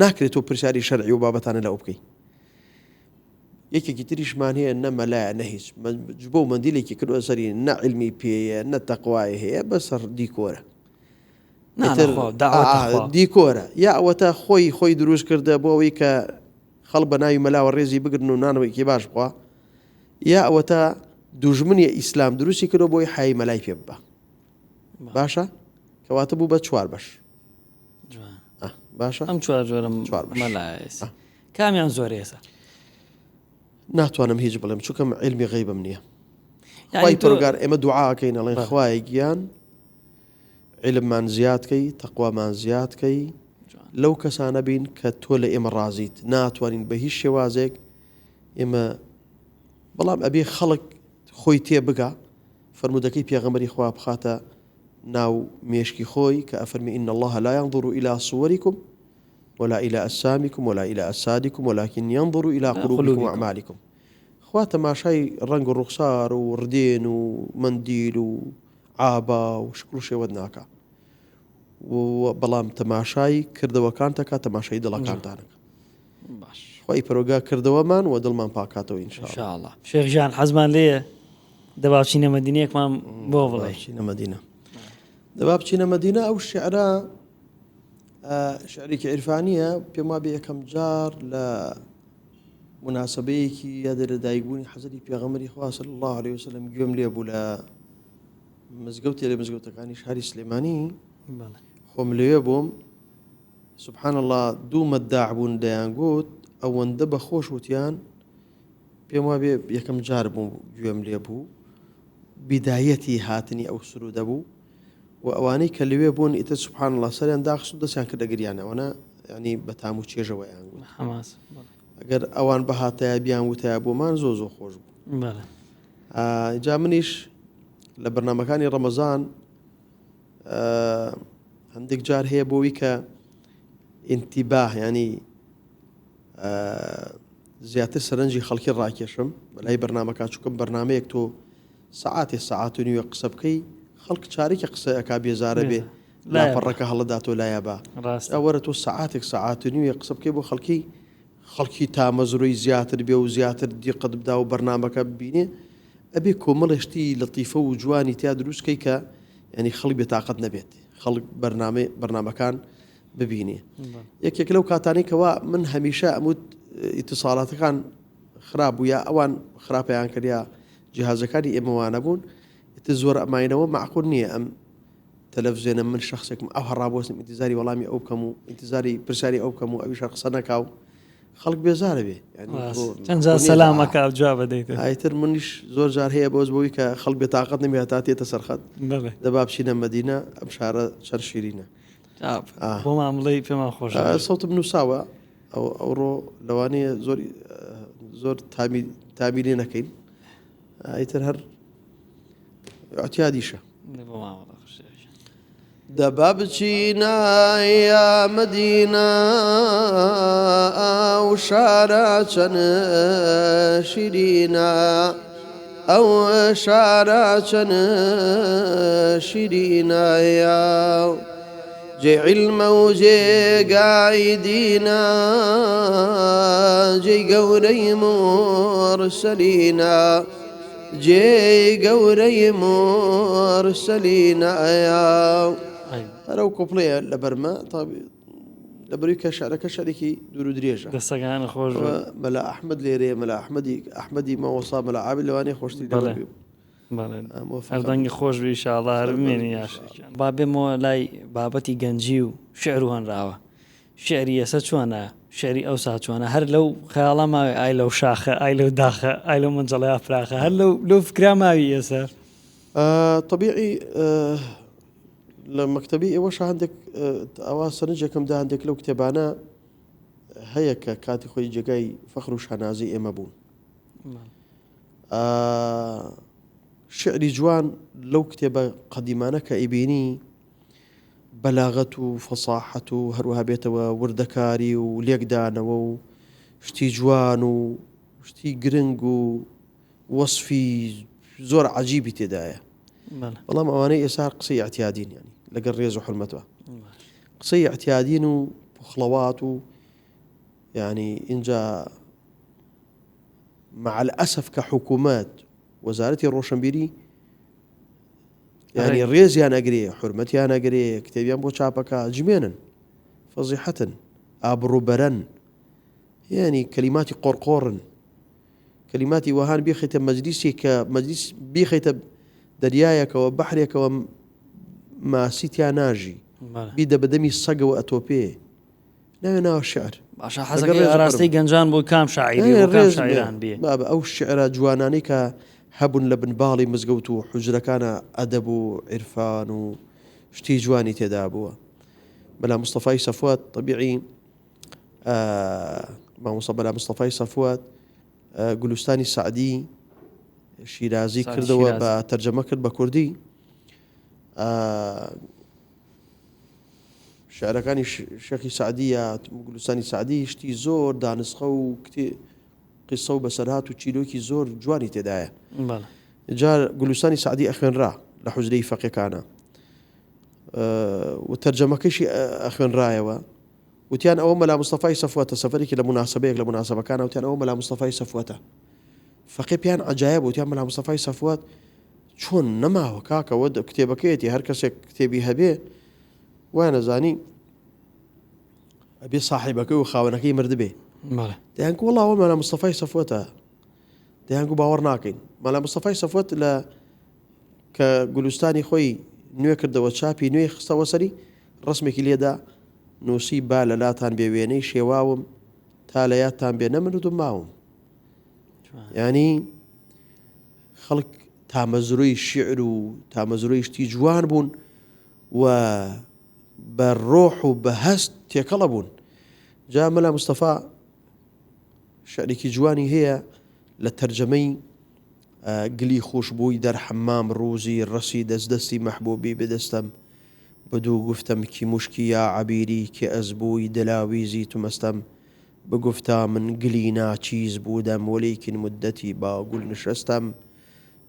ناکرێت تۆ پرسیاری شەرعی و بابەتانە لە ئەو بکەیت یەکێکی تریشمان هەیە نە مەلایە نە هیچ جبۆ و مەندیلێکی کردوە سەری نە عیلمی پێیە نە تەقوای هەیە بەسەر دیکۆرە دیکۆرە یا ئەوەتا خۆی خۆی دروست کردە بۆ ئەوەی کە خەڵ بە ناوی مەلاوە ڕێزی بگرن و نانەوەیکی باش بخوا یا ئەوەتا دوژمنی ئیسلام دروستی کردو بۆی حای مەلای پێ ببە باشە کەواتە بوو بە چوار بەش باشە ئەم چوار جۆرم چوار مەلایە کامیان زۆرە ئێستا؟ ناتوانم هیچ بڵێم چونکە من عیلمی غەیبم نییە خوای پەروەردگار ئێمە دوعاکەین ئەڵێن خوایە گیان عیلممان زیاد کەی، تەقوامان زیاد کەی، لەو کەسانە بین کە تۆ لە ئێمە ڕازیت، ناتوانین بە هیچ شێوازێک ئێمە بەڵام ئەبێ خەڵک خۆی تێ بگا فەرموودەکەی پێغەمبەری خوا بخاتە ناو مێشکی خۆی کە ئەفەرمی ان الله لا ينظر الى صوركم ولا الى اجسامكم ولا الى اجسادكم ولكن ينظر الى قلوبكم واعمالكم خوا تەماشای ڕەنگ و ڕوخسار و ڕدێن و مندیل و عابا و شکڵ و شێوەت ناکا و بەڵام تەماشای کردەوەکانتەکە تەماشای دڵەکانتانەکە باش خی پەرۆگا کردەوەمان و دڵمان پاکاتەوە ئینشاءاللە شێخ ژان حەزمان لێیە دەبا بچینە مەدینەیەکمان بۆ بڵێ بچینە مەدینە دەبا بچینە مەدینە ئەو شعرە شعرێکی عیرفانیە پێم وابێ یەکەم جار لە مناسبەیەکی یادە لە دایکبوونی حەزری پێغەمبەری خوا صلی الله علیه وسلم گوێم لێ بوو لە مزگەوتێ لە مزگەوتەکانی شاری سلێمانی خۆم لەوێ بووم سبحان اللە دوو مەداح بوون دەیانگوت ئەوەندە بە خۆش وتیان پێم وابێ یەکەم جار بوو گوێم لێ بوو بیدایەتی هاتنی ئەو سرودە بوو و ئەوانەی کە لەوێ بوون ئیتر سبحان الله سەریان داخست و دەستیان کردە گریان ئەوەنە ینی بە تام و چێژەوەیان گوت حەماس ئەگەر ئەوان بەهاتایە بیان وتایە بۆمان زۆ زۆ خۆش بوو جا منیش لە بەرنمەکانی ڕەمەزان هەندێک جار هەیە بۆ وی کە ئینتیباه ینی زیاتر سەرنجی خەڵکی ڕاکێشم بەلای بەرنمەکە چکم بەرنمەیەک تۆ سەعاتێ سەعات و نیوە قسە بکەی خەڵک چارێکی قسە ئەک بێزارە بێ لاپەڕەکە هەڵەدا تۆ لایە بە وەرە تۆ سەعاتێک سەعات و نیوە قسە بکەی بۆ خەڵکی خەڵکی تامەزرۆی زیاتر بێ و زیاتر دیقەت بدا و بەرنمەکە ببینێ ئەبێ کۆمەڵێ شتی لەتیفە و جوانی تیا دروست کەی کە یعنی خەڵک بێتاقەت نەبێت خەڵک بەرنامەی بەرنامەکان ببینێ یەکێک لەو کاتانەی کەوا من هەمیشە ئەموت ئیتیساڵاتەکان خراپ بوو یا ئەوان خراپیان کرد یا جیهازەکانی ئێمەوانە بوون ئیتر زۆر ئەماینەوە معقول نییە ئەم تەلەڤزیۆنە من شخصێکم ئەو هەڕابۆستم ئینتیزاری وەڵامی ئەو بکەم و ئینتیزاری پرسیاری ئەو بکەم و ئەویش قسە نەکاو خەڵک بێزارە بێ چەند جار سەلام ئەکا و جواب ئەدەیتە. ئیتر منیش زۆر جار هەیە بۆز بۆی کە خەڵک بێتاقەت نەبێ هەتا تێتە سەر خەت دەبا بچینە مەدینە ئەم شارە چەند شیرینە. بۆمان بڵێی پێمان خۆشە. سەوتم نووساوە ئەو ئەوڕۆ لەوانەیە زۆر زۆر تامی تامی لێ نەکەین ئیتر هەر اعتیادیشە. بۆمان بڵێ خوشێ. دەبا بچینە یا مەدینە ئەو شارە چەند شیرینە ئەو شارە چەند شیرینە یا جێ عیلمە و جێگای دینە جێی گەورەی مورسەلینە جێی گەورەی مورسەلینە ئەیا هەر ئەو کۆپلەیە لەبەرمە لەبەروی کە شعرەکە شعرێکی دوور و درێژە دەستەکان خۆش بێ. مەلا ئەحمەد لێرەیە مەلا ئەحمەدی ئەحمەدی مامۆستا مەلا عابد لەوانەیە خۆشتری لەبەر بەڵێ بێ. بەڵێ موفقە هەر دەنگی خۆش بێ ئیشاڵڵا هەر بمێنی یاشێکیان. با بێمەوە لای بابەتی گەنجی و شعر و هۆنراوە. شیعری ئێسە چۆنە؟ شیعری ئەوسا چۆنە؟ هەر لەو خەیاڵا ماوی ئای لەو شاخە، ئای لەو داخە، ئای لەو مەنجەڵەیا فراخە، هەر لەو لەو فکرا ماوی ئێسە؟ تەبیعی لە مەکتەبی ئێوەشا هەندێک ئەوا سەرنجێکم دا هەندێک لەو کتێبانە هەیە کە کاتی خۆی جێگای فەخر و شانازی ئێمە بوون. شعری جوان لەو کتێبە قەدیمانە کە ئەیبینی بەلاغەت و فەساحەت و هەروەها بێتەوە وردەکاری و لێکدانەوە و شتی جوان و شتی گرنگ و وەسفی زۆر عجیبی تێدایە بەڵام ئەوانەی ئێستا قسەی اعتیادین ینی لەگەڵ ڕێز و حرمەتەوە قسەی اعتیادین و پخڵەوات و ینی اینجا مع الأسف کە حکوومەت وەزارەتی ڕۆشنبیری یانی ڕێزیان ئەگرێ حورمەتیان ئەگرێ کتێبیان بۆ چاپەکە جمێنن فەزیحەتن ئابڕوبەرەن یعنی کەلیماتی قۆڕقۆڕن کەلیماتی وەهان بیخیتە مەجلیسی کە مەجلیس بیخیتە دەریایەکەوە بەحرێکەوە ماسی تیا ناژی بیدە بەدەمی سەگەوە ئەتۆپێ ناوێ ناوە شعر. باشە حەزەکەی ئاراستەی گەنجان بۆ کام شاعیری بۆ کام شاعیران بێ؟ بابە ئەو شعرە جوانانەی کە هەبوون لە بن باڵی مزگەوت و حوجرەکانە ئەدەب و عیرفان و شتی جوانی تێدا بووە. مەلا مستەفای سەفوات تەبیعی مامۆستا مەلا مستەفای سەفوات گولستانی سەعدی شیرازی کردەوە بە تەرجەمە کرد بە کوردی. شعرەکانی شێخی سەعدی یا گولستانی سەعدی شتی زۆر دانسخە و کتێ قیسە و بەسەرهات و چیرۆکی زۆر جوانی تێدایە. جا گولستانی سەعدی ئەخوێنرا لە حوجرەی فەقێکانە و تەرجەمەکەشی ئەخوێنرایەوە. وتیان ئەوە مەلا مستەفای سەفوەتە، سەفەرێکی لە موناسەبەیەک لە موناسەبەکانە وتیان ئەوە مەلا مستەفای سەفوەتە. فەقێ پێیان عەجایب بوو، وتیان مەلا مستەفای سەفوەت چۆن نەماوە کاکە ئەوە کتێبەکەیەتی هەر کەسێک کتێبی هەبێ وایان ئەزانی ئەبێ ساحیبەکەی و خاوەنەکەی مردبێ. دەیان گوت وەڵا ئەوە مەلا مستەفای سەفوەتە. دەیان گوت باوەڕ ناکەین. مەلا مستەفای سەفوەت لە کە گولستانی خۆی نوێ کردەوە چاپی نوێی خستەوە سەری ڕسمێکی لێدا نووسی با لە لاتان بێ وێنەی شێواوم تا لە یادتان بێ نەمردوم ماوم. یانی خەڵک تامەزرۆی شیعر و تامەزرۆی شتی جوان بوون و بە ڕۆح و بە هەست تێکەڵە بوون. جا مەلا مستەفا شعرێکی جوانی هەیە لە تەرجەمەی گلی خوشبووی دەر حەمام ڕوزی ڕەسی دەست دەستی مەحبوبی بدەستەم بدو گفتم کی مشکی یا عەبیری کی ئەز بووی دلاویزی تو مەستەم بگفتا من گلی ناچیز بودم ولیکن مدتی با گل نشستم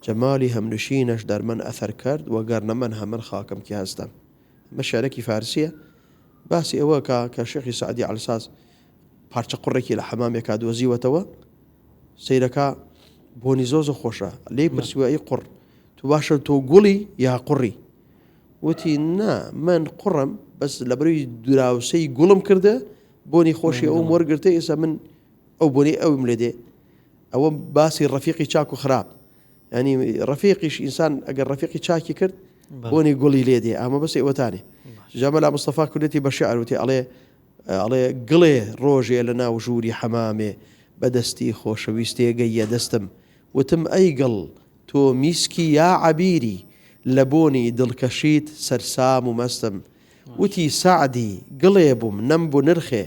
جمالی همنشینش در من اثر کرد وگرنە من هەمن خاکم کی هەستم. ئەمە شعرێکی فارسیە باسی ئەوە کا کە شێخی سەعدی عەلساز پارچە قوڕێکی لە حەمامێکا دۆزیوەتەوە سەیرەکا بۆنی زۆر زۆر خۆشە لێی پرسیوە ئەی قوڕ تو باشە تۆ گوڵی یا قوڕی وتی نا من قوڕم بەس لەبەروی دراوسەی گوڵم کردە بۆنی خۆشی ئەوم وەرگرتە ئێستا من ئەو بۆنی ئەوم لێ دێ ئەوە باسی ڕەفیقی چاک و خراپ ینی ڕەفیقیش ئینسان ئەگەر ڕەفیقی چاکی کرد بۆنی گوڵی لێ دێ ئەمە بەس ئێوەتانێ جا مەلا مستەفا کوردێتی بە شعر وتی ئەڵێ ئەڵێ گڵێ ڕۆژێ لە ناو ژووری حەمامێ بە دەستی خۆشەویستێ گەییە دەستم وتم ئەی گڵ تۆ میسکی یا عەبیری لە بۆنی دڵکەشیت سەرسام و مەستم وتی سەعدی گڵێ بووم نەمبوو نرخێ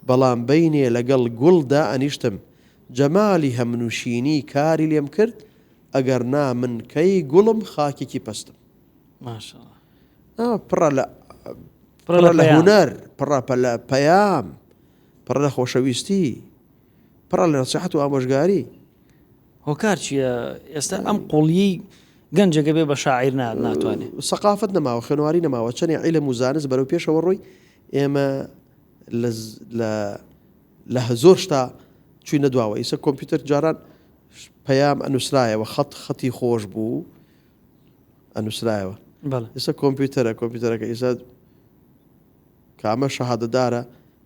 بەڵام بەینێ لەگەڵ گوڵ دائەنیشتم جەمالی هەمنوشینی کاری لێم کرد ئەگەر نا من کەی گوڵم خاکێکی پەستم. ماشاءاللە. پڕە لە پڕە لە هونەر پڕە لە پەیام پڕە لە خۆشەویستی پڕە لە نەسیحەت و ئامۆژگاری. هۆکار چییە ئێستا ئەم قوڵیەی گەنجەکە بێ بە شاعیر ناتوانێت؟ سەقافەت نەماوە خوێنەواری نەماوە چەنێ عیلم و زانست بەرەو پێشەوە ڕۆی ئێمە لە لە زۆر شتا چوینە دواوە ئیسە کۆمپیوتەر جاران پەیام ئەنووسرایەوە خەت خەتی خۆش بوو ئەنووسرایەوە ئێستا کۆمپیوتەرە کۆمپیوتەرەکە ئیسا کامە شەهادەدارە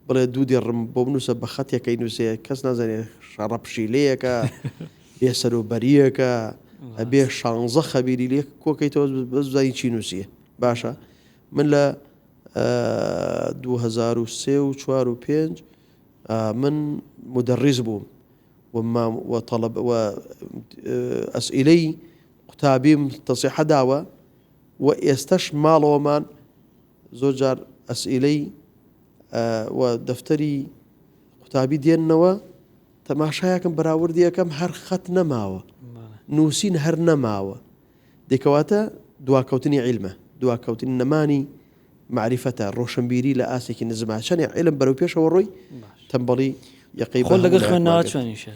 بڵێ دوو دێڕم بۆ بنووسە بە خەتێکەی نووسێ کەس نازانێ شەڕە پشیلەیەکە بێسەر و بەریەکە ئەبێ شانزە خەبیری لێ کۆکەیتەوە بەس بزانین چی نووسیە باشە من لە 2003 و 4 و 5 من مدەڕیز بووم و طلب و ئەسئلەی قوتابیم تەسیحە داوە و ئێستەش ماڵەوەمان زۆر جار ئەسئیلەی و دەفتەری قوتابی دێننەوە تەماشایەکم بەراوردی ئەکەم هەر خەت نەماوە نووسین هەر نەماوە دێکەواتە دواکەوتنی عیلمە دواکەوتنی نەمانی معریفەتە ڕۆشنبیری لە ئاستێکی نزما چەنێ عیلم بەرەو پێشەوە ڕۆی تەمبەڵی یەقەی خۆ لەگەڵ خوێندنەوە چۆنیشە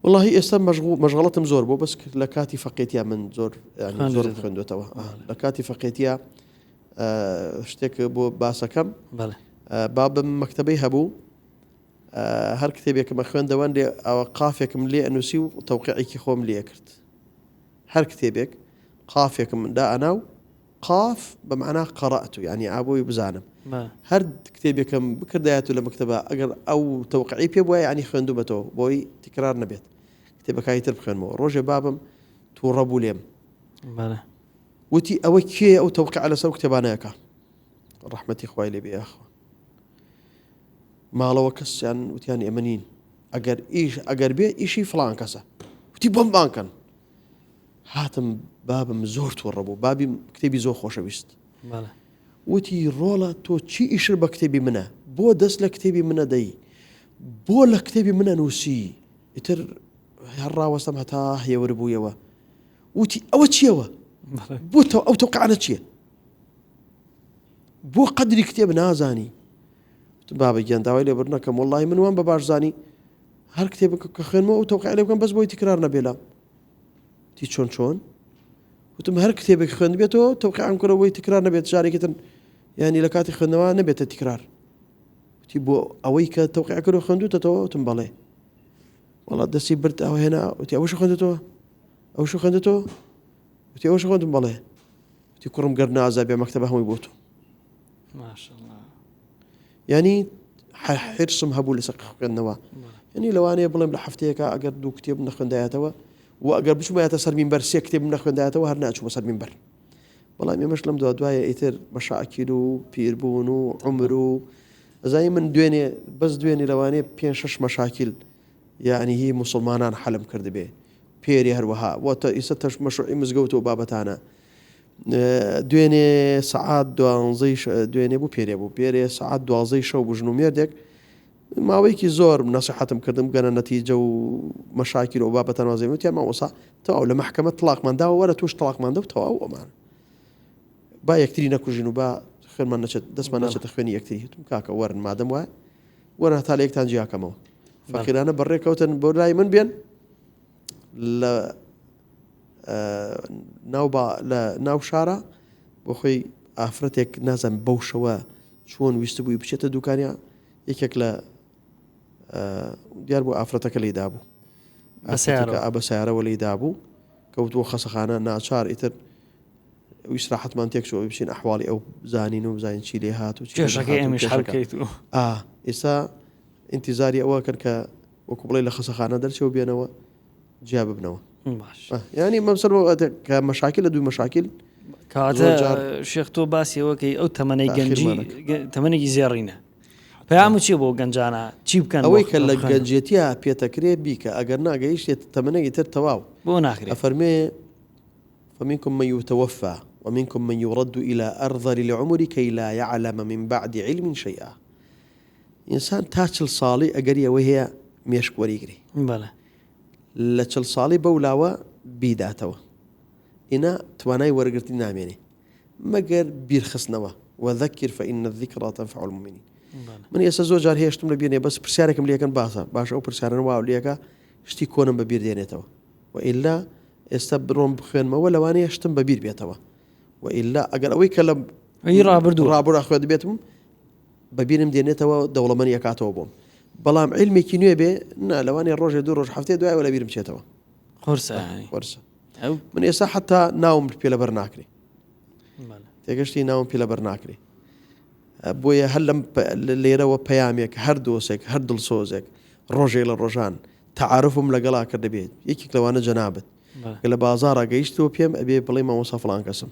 وەڵاهی ئێستا مەشغەڵەتم زۆر بۆ بەس لە کاتی فەقێتیا من زۆر زۆر خوێندوێتەوە لە کاتی فەقێتیا شتێک بۆ باسەکەم بابم مەکتتەبەی هەبوو هەر کتێبێکمە خوێندەوەن لێ ئەوە قافێکم لێ ئەنووسی و تەوقعێکی خۆم لێ کرد هەر کتێبێک قافێکم دا ئەنا و قاف بە مەعنا قەرەئت یانی ئابۆی بزانم هەر کتێبێکم بکردایەت و لە مەکتەبە ئەگەر ئەو تەوقعی پێ بوایە یانی خوێندومەتەوە بۆی تکرار نەبێت کتێبەکانی تر بخوێنمەوە ڕۆژێ بابم تووڕە بوو لێم وتی ئەوە کێ ئەو تەوقع لەسەر کتێبانەیەکە ڕەحمەتی خوای لێ بێ یاخوا ماڵەوە کەسیان وتیان ئێمە نین ئەگەر ئیش ئەگەر بێ ئیشی فلان کەسە وتی بۆم بانکەن هاتم بابم زۆر توڕە بوو بابی کتێبی زۆر خۆشەویست. وتی ڕۆڵە تۆ چی ئیشت بە کتێبی منە؟ بۆ دەست لە کتێبی منە دەی؟ بۆ لە کتێبی منە نووسی؟ ئیتر هەر ڕاوەستم هەتا هێور بوویەوە. وتی ئەوە چیەوە؟ بۆ تۆ ئەو تەوقعانە چییە؟ بۆ قەدری کتێب نازانی؟ وتم بابە گیان داوای لێبوردن ئەکەم وەڵڵاهی من وام بە باش زانی هەر کتێبێک کە خوێنمەوە ئەو تەوقعی لێ بکەم بەس بۆی تکرار نەبێ لام. وتی چۆن چۆن؟ وتم هەر کتێبێک خوێندبێتەوە تەوقیعم کردەوە بۆی تکرار نەبێت جارێکی تر یانی لە کاتی خوێندنەوە نەبێتە تکرار. وتی بۆ ئەوەی کە تەوقیع کردو خوێندوتەتەوە؟ وتم بەڵێ. وەڵا دەستی برد ئەوە هێنا وتی ئەوەش خوێندتەوە؟ ئەوش خوێندتەوە؟ وتی ئەوەش خوێندم بەڵێ. وتی کوڕم گەر نازا بێ مەکتەبە هەمووی بۆ تۆ. ماشاءاللە. یانی حرسم هەبوو لەسەر خوێندنەوە یعنی لەوانەیە بڵێم لە هەفتەیەکە ئەگەر دوو کتێب نەخوێندایەتەوە و ئەگەر بچوومایەتە سەر مینبەر سێ کتێبم نەخوێندایەتەوە هەر ناچوومە سەر مینبەر بەڵام ئێمەش لەم دوا دوایە ئیتر مەشاکیل و پیربوون و عمر و ئەزانی من دوێنێ بەس دوێنێ لەوانەیە پێ شەش مەشاکیل یعنی هی مسلمانان حەلم کردبێ پێری هەروەها واتە ئیسە تەش مەشروعی مزگەوت و بابەتانە دوێنێ سەعات دوانزەی دوێنێ بوو پێرێ بوو پێرێ سەعات دوازدەی شەو بوو ژن و مێردێک ماوەیەکی زۆر نەسیحەتم کردم بگەنە نەتیجە و مەشاکیل و بابەتان وازێ وتیان مامۆستا تەواو لە مەحکەمە تڵاقمان داوە وەرە توش تڵاقمان دە و تەواو ئەمان با یەکتری نەکوژین و با خوێنمان نەچێت دەستمان نەچێتە خوێنی یەکتری وتم کاکە وەرن مادەم وایە وەرە هەتا لە یەکتان جیاکەمەوە فەقیرانە بەڕێکەوتن بۆ لای من بێن لە ناو با لە ناو شارە بۆ خۆی ئافرەتێک نازانم بەو شەوە چۆن ویستبووی بچێتە دوکانیا یەکێک لە دیار بوو ئافرەتەکە لی دابوو بە سیارەوە لی دابوو کەوتووە خەسەخانە ناچار ئیتر ئیسراحەتمان تێک چوو بچین ئەحواڵی ئەو زانین و بزانین چی لێ هات و کێشەکەی ئەمیش حەلکەیت و ئێستا ئینتیزاری ئەوە کرد کە وەکو بڵێ لە خەسەخانە دەرچێ و بێنەوە جیا ببنەوە باش ینی مەمسەر کە مەشاکل لە دوو مەشاکل کاتە شێخ تۆ باسیەوەکەی ئەو تەمەنەی گەنجی تەمەنێکی زێڕینە پەیام چیە بۆ گەنجانە چی بکەن ئەوەی کە لە گەنجێتیا پێتەکرێ بیکە ئەگەر ناگەیشتێت تەمەنێکی تر تەواو بۆ ناکرێت ئەفەرمێ فمنكم من يتوفى ومنكم من يرد إلى أرذل العمر كي لا يعلم من بعد علم شيئا ئینسان تا چل ساڵی ئەگەری ئەوەی هەیە مێشک وەریگری بەڵێ لە چل ساڵی بەو لاوە بیداتەوە ئینا توانای وەرگرتنی نامێنێ مەگەر بیرخستنەوە وذکر فإن الذکری تنفع المؤمنین من ئێستا زۆر جار هێشتم لە بیر نیە بەس پرسیارێکم لێکەن باسە باشە ئەو پرسیارە واو لێکە شتی کۆنم بە بیر دێنێتەوە و ئیلا ئێستا بڕۆم بخوێنمەوە لەوانەیە شتم بە بیر بێتەوە و ئیلا ئەگەر ئەوەی کە لە ڕابردوو ڕابورا خوێندبێتم بە بیرم دێنێتەوە دەوڵەمەنی ئەکاتەوە بۆم بەڵام عیلمێکی نوێ بێ نا لەوانەیە ڕۆژێ دوو ڕۆژ هەفتەیە دوایەوە لە بیرم بچێتەوە قورسە یانی. قورسە ئەو من ئێستا حتا ناوم پێ لەبەر ناکرێ بەڵێ. تێگەشتی ناوم پێ لەبەر ناکرێ بۆیە هەر لەم لێرەوە پەیامێک هەر دۆسێک هەر دڵسۆزێک ڕۆژێک لە ڕۆژان تەعارفم لەگەڵا کردبێت یەکێک لەوانە جەنابت بەڵێ. کە لە بازاڕا گەیشتەوە پێم ئەبێ بڵێ مامۆستا فڵان کەسم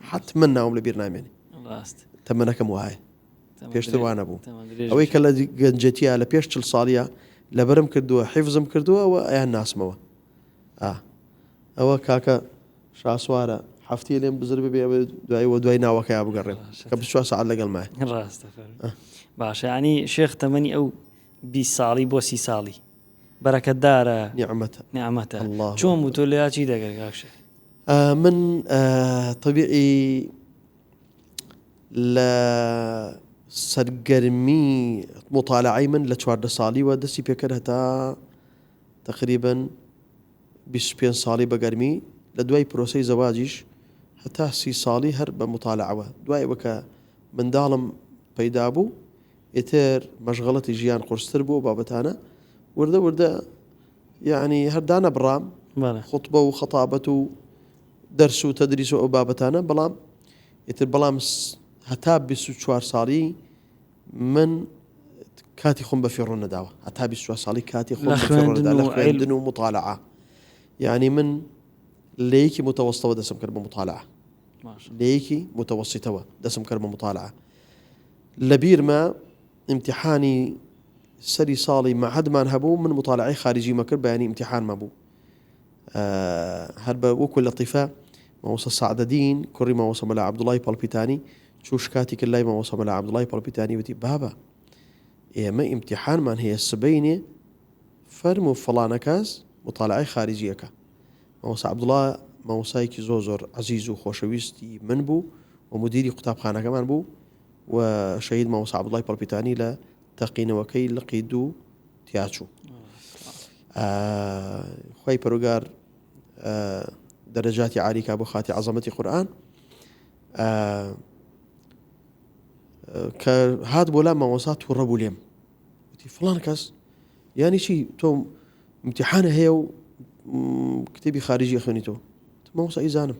حتمما ناوم لە بیر نامێنێ ڕاست تەمەنەکەم وایە پێشتر وانە بوو ئەوەی کە لە گەنجەتیە لە پێش چل ساڵیە لەبەرم کردووە حیفزم کردووە و ئەیان ناسمەوە ئەوە کاکە شاسوارە هەفتی لێم بزر ببێ دوای وە دوای ناوەکەی بگەڕێم کە 24 ساعت لەگەڵ مای ڕاستە باشە ینی شێخ تەمەنی ئەو 20 ساڵی بۆ سی ساڵی بەرەکەتدارە نیعمەتە نیعمەتە چۆن بوو تۆ لێیا چی دەکرد کاک شێخ؟ من تەبیعی لە سەرگەرمی مطالعەی من لە 14 ساڵیوە دەستی پێکرد هەتا تقریبا 25 ساڵی بە گەرمی لە دوای پرۆسەی زەواجیش هەتا سی ساڵی هەر بە مطالعەوە دوای وەکە منداڵم پەیدا بوو ئیتر مەشغەڵەتی ژیان قورستر بوو بابەتانە وردە وردە یەعنی هەر دانەبڕام خوتبە و خەتابەت و دەرس و تەدریس و ئەو بابەتانە بەڵام ئیتر بەڵام هەتا 24 ساڵی من کاتی خۆم بە فێڕۆ نەداوە هەتا 24 ساڵی کاتی خۆم بە فێڕۆ نەدا لە خوێندن و مطالعە یعنی من لە یەکی متەوەستەوە دەسم کرد بە مطالعە لە یەکی متەوەسیتەوە دەسم کرد بە مطالعە لە بیرمە ئیمتیحانی سەری ساڵی مەعهەدمان هەبوو من موتالەعەی خاریجیمە کرد بەیانی ئیمتیحانمە بوو هەر بە وەکو لەتیفە مامۆستا سەعدەدین کوڕی مامۆستا مەلا عەبدوڵای پەڵپیتانی چوو شکاتی کرد لای مامۆستا مەلا عەبدوڵای پەڵپیتانی وتی بابە ئێمە ئیمتیحانمان هەیە سبەینێ فەرموو فڵانە کەس مطالعەی خارجیەکە مامۆستا عەبدوڵا مامۆستایەکی زۆر زۆر عەزیز و خۆشەویستی من بوو و مدیری قوتابخانەکەمان بوو و شەهید مامۆستا عەبدوڵای پەڵپیتانی لە تەقینەوەکەی لقی دوو تیاچوو خی پەروگار دەرەجاتی عالیکا بۆ خاتی عەزەمەتی قورئان کە هات بۆ لا مامۆسا تووڕە بوو لێم وتی فڵان کەس یانی چی تۆ امتحانە هەیە و کتێبی خارجی خوێنیتەوە مامۆسا ئیزانم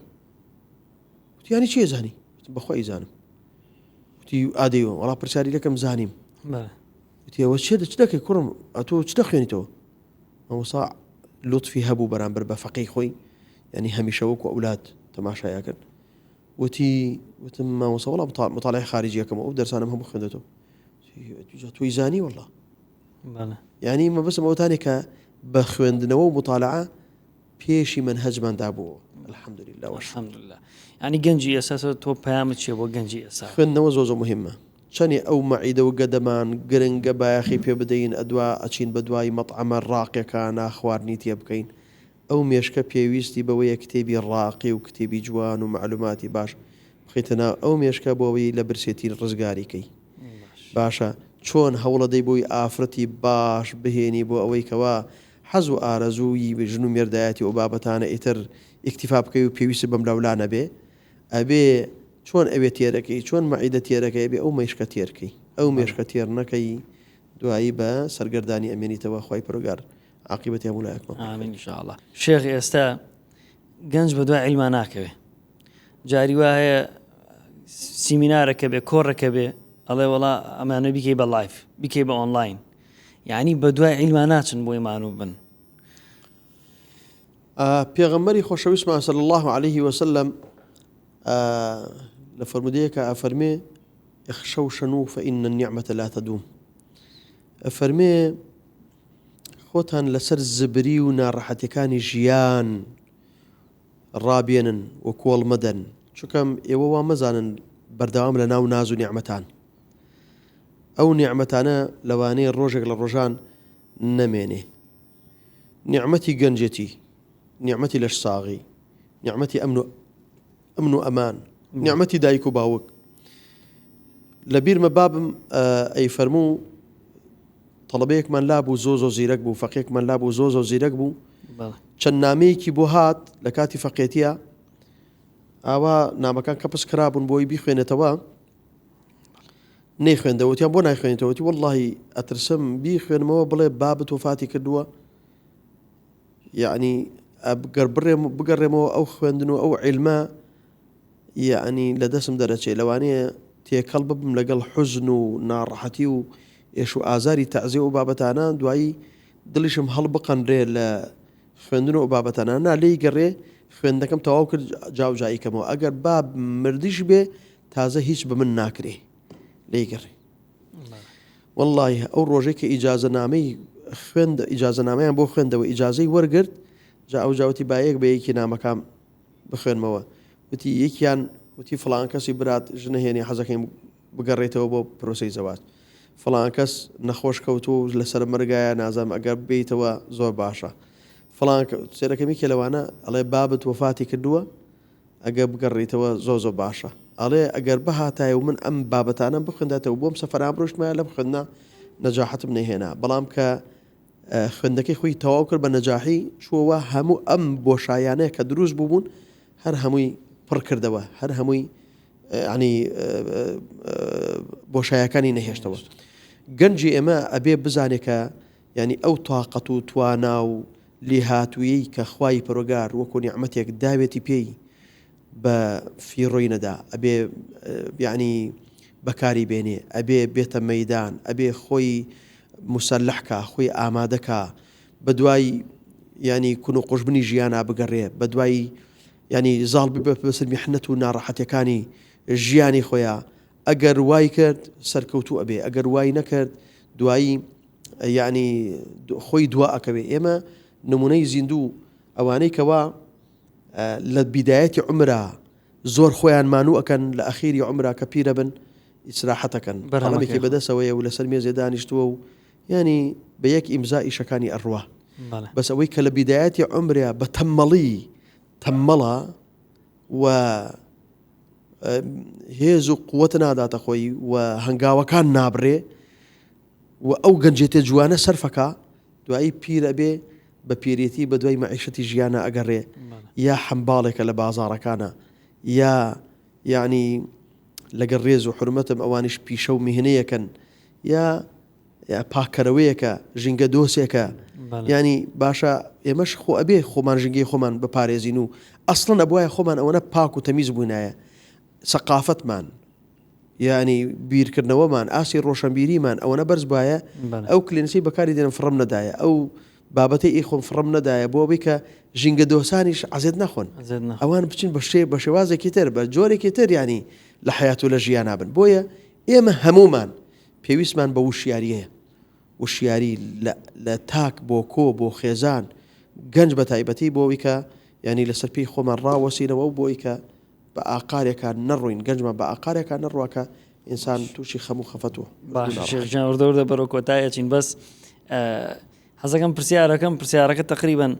وتی یانی چی زانی بەخوا ئیزانم وتی ئادەی وەڵا پرسیاری لەکەم زانیم وتی ئەوە چێ چ دەکەی کوڕم ئەتۆ چ دەخوێنیتەوە مامۆستا لوتفی هەبوو بەرامبەر بە فەقێی خۆی یعنی هەمیشە وەکو ئەولاد تەماشای ئەکرد وتی وتم مامۆستا وەڵا مطالعەی خارجیەکەم ئەو دەرسانم هەموو خوێندێتەوە تۆی زانی وەڵا یعنی مەبەستم ئەوتانێک کە بە خوێندنەوە و مطالعە پێشی مەنهەجمان دابووەوە الحمدللە والشکر. الحمدللە یانی گەنجی ئێستا تۆ پەیامت چیە بۆ گەنجی ئێستا؟ خوێندنەوە زۆر زۆر مهمە چەنێ ئەو مەعیدە و گەدەمان گرنگە بایەخی پێ بدەین ئەدوا ئەچین بەدوای مەتعەمە ڕاقیەکانا خواردنی تێ بکەین ئەو مێشکە پێویستی بەوەیە کتێبی ڕاقی و کتێبی جوان و مەعلوماتی باش بخەیتە ناو ئەو مێشکە بۆ ئەوەی لە برسێتی ڕزگاری کەی باشە چۆن هەوڵەدەی بۆی ئافرەتی باش بهێنی بۆ ئەوەی کەوا حەز و ئارەزووی ژن و مێردایەتی و بابەتانە ئیتر ئیکتیفا بکەی و پێویستت بەم لاولا نەبێ ئەبێ چۆن ئەوێ تێرەکەی چۆن مەعیدە تێرەکەی ئەبێ ئەو مێشکە تێرکەی ئەو مێشکە تێر نەکەی دوایی بە سەرگەردانی ئەمێنیتەوە خوای پەروەگار عاقیبەتی هەموو لایەکمان ئامین ان شاء الله شێخ ئێستا گەنج بە دوای عیلما ناکەوێ جاری وا هەیە سیمینارەکە بێ کۆڕەکە بێ ئەڵێ وەڵا ئەمانە بیکەی بە live بیکەی بە ئۆنلاین یعنی بە دوای عیلما ناچن بۆی مانوو بن. پێغەمبەری خۆشەویستمان صلی الله علیه وسلم لە فەرمودەیەکە ئەفەرمێ اخشوشنوا فإن النعمة لا تدوم ئەفەرمێ خۆتان لەسەر زبری و ناڕەحەتەکانی ژیان ڕابێنن و کۆڵ مەدەن چونکە ئێوە وا مەزانن بەردەوام لە ناو ناز و نیعمەتان ئەو نیعمەتانە لەوانەیە ڕۆژێک لە ڕۆژان نەمێنێ. نیعمەتی گەنجێتی، نیعمەتی لەشساغی، نیعمەتی ئەمن و ئەمن و ئەمان، نیعمەتی دایک و باوک. لە بیرمە بابم ئەی فەرموو تەڵەبەیەکمان لابوو زۆ زۆ زیرەک بوو فەقێکمان لابوو زۆ زۆ زیرەک بوو چەند نامەیەکی بۆ هات لە کاتی فەقێتیە ئاوا نامەکان کەپس کرابوون بۆی بیخوێنێتەوە نەیخوێندەوە وتیان بۆ نایخوێنیتەوە وتی وەڵڵاهی ئەترسم بیخوێنمەوە بڵێ بابت وەفاتی کردووە یعنی گەر بڕێم بگەڕێمەوە ئەو خوێندن و ئەو عیلمە یعنی لە دەستم دەرەچێ لەوانەیە تێکەڵ ببم لەگەڵ حوزن و ناڕەحەتی و ئێش و ئازاری تەعزیە و بابەتانە دوایی دڵیشم هەڵبقەنرێ لە خوێندن و ئەو بابەتانە نا لێی گەڕێ خوێندنەکەم تەواو کرد جاو جاییکەمەوە ئەگەر باب مردیش بێ تازە هیچ بە من ناکرێ لێی گەڕێ واللهی ئەو ڕۆژەی کە ئیجازەنامەی خوێند ئیجازەنامەیان بۆ خوێندەوە ئیجازەی وەرگرت جا ئەو جاوتی با یەک بە یەکی نامەکان بخوێنمەوە وتی یەکیان وتی فڵان کەسی برات ژنەهێنی حەزەکەین بگەڕێتەوە بۆ پرۆسەی زەواج فڵان کەس نەخۆش کەوتووە و لەسەر مەرگایە نازانم ئەگەر بێیتەوە زۆر باشە فڵان سێرەکەم یەکێ لەوانە ئەڵێ بابت وەفاتی کردووە ئەگەر بگەڕیتەوە زۆر زۆر باشە ئەڵێ ئەگەر بهاتایە و من ئەم بابەتانەم بخوێنداتەوە بۆم سەفەران ڕۆشتمایە لەم خوێندنە نەجاحەتم نەهێنا بەڵام کە خوێندەکەی خۆی تەواو کرد بە نەجاحی چووەوە هەموو ئەم بۆشایانەیە کە دروست بووبوون هەر هەمووی پڕ کردەوە هەر هەمووی ینی بۆشایەکانی نەهێشتەوە گەنجی ئێمە ئەبێ بزانێ کە ینی ئەو تااقەت و توانا و لێهاتوویەی کە خوای پەرۆگار وەکو نیعمەتێک داوێتی پێی بە فیڕۆی نەدا ئەبێ یعنی بەکاری بێنێ ئەبێ بێتە مەدان ئەبێ خۆی مسەلحکە خۆی ئامادەکە بە دوای ینی کون و قوژبنی ژیانە بگەڕێ بە دوای ینی زاڵ ببێت بەسەر میحنەت و ناڕەحەتەکانی ژیانی خۆیان ئەگەر وای کرد سەرکەوتوو ئەبێ ئەگەر وای نەکرد دوایی یعنی خۆی دوا ئەکەوێ ئێمە نمونەی زیندوو ئەوانەی کەوا. لە بیدایەتی عومرا زۆر خۆیان مانوو ئەکەن لە ئەخیری عومرا کە پیرە بن ئیسراحەت ئەکەن قەڵەمێکی بەدەسەوەیە و لەسەر مێزێ دانیشتووە و یانی بە یەک ئیمزا ئیشەکانی ئەڕوا بەس ئەوەی کە لە بیدایەتی عومریا بە تەممەڵی تەممەڵە و هێز و قوت ناداتە خۆی و هەنگاوەکان نابرێ و ئەو گەنجێتێ جوانە سەرفەکە دوایی پیر ئەبێ بە پیرێتی بە دوای مەعیشەتی ژیانا ئەگەڕێ یا حەمباڵێکە لە بازاڕەکانا یا یانی لەگەڵ ڕێز و حورمەتم ئەوانیش پیشە و میهنەیەکەن یا پاککەرەوەیەکە ژینگە دۆسێکە ینی باشە ئێمەش خۆ ئەبێ خۆمان ژینگەی خۆمان بپارێزین و ئەسڵەن ئەبواە خۆمان ئەوەنە پاک و تەمیز بووینایە سەقافەتمان یانی بیرکردنەوەمان ئاستی ڕۆشەنبیریمان ئەوەنە بەرز بایە ئەو کلێنسی بەکاری دێنم فڕم نەدایە ئەو بابەتەی ئی خۆم فڕم نەدایە بۆ ئەوەی کە ژینگە دۆسانیش عەزێت نەخۆن ئەوان بچین بە شێ بە شێوازێکی تر بە جۆرێکی تر ینی لە حیات و لە ژیانا بن بۆیە ئێمە هەمومان پێویستمان بە وشیاریەیە وشیاری لە تاک بۆ کۆ بۆ خێزان گەنج بە تایبەتی بۆ ئەوی کە ینی لەسەر پێی خۆمان ڕاوەسینەوە و بۆی کە بە ئاقارێکا نەڕۆین گەنجمان بە ئاقارێکا نەڕوا کە ئینسان تووشی خەم و خەفەت و باشە شێخ گیان وردە وردە بەرەو کۆتایی ئەچین بەس حەزەکەم پرسیارەکەم پرسیارەکە تقریبن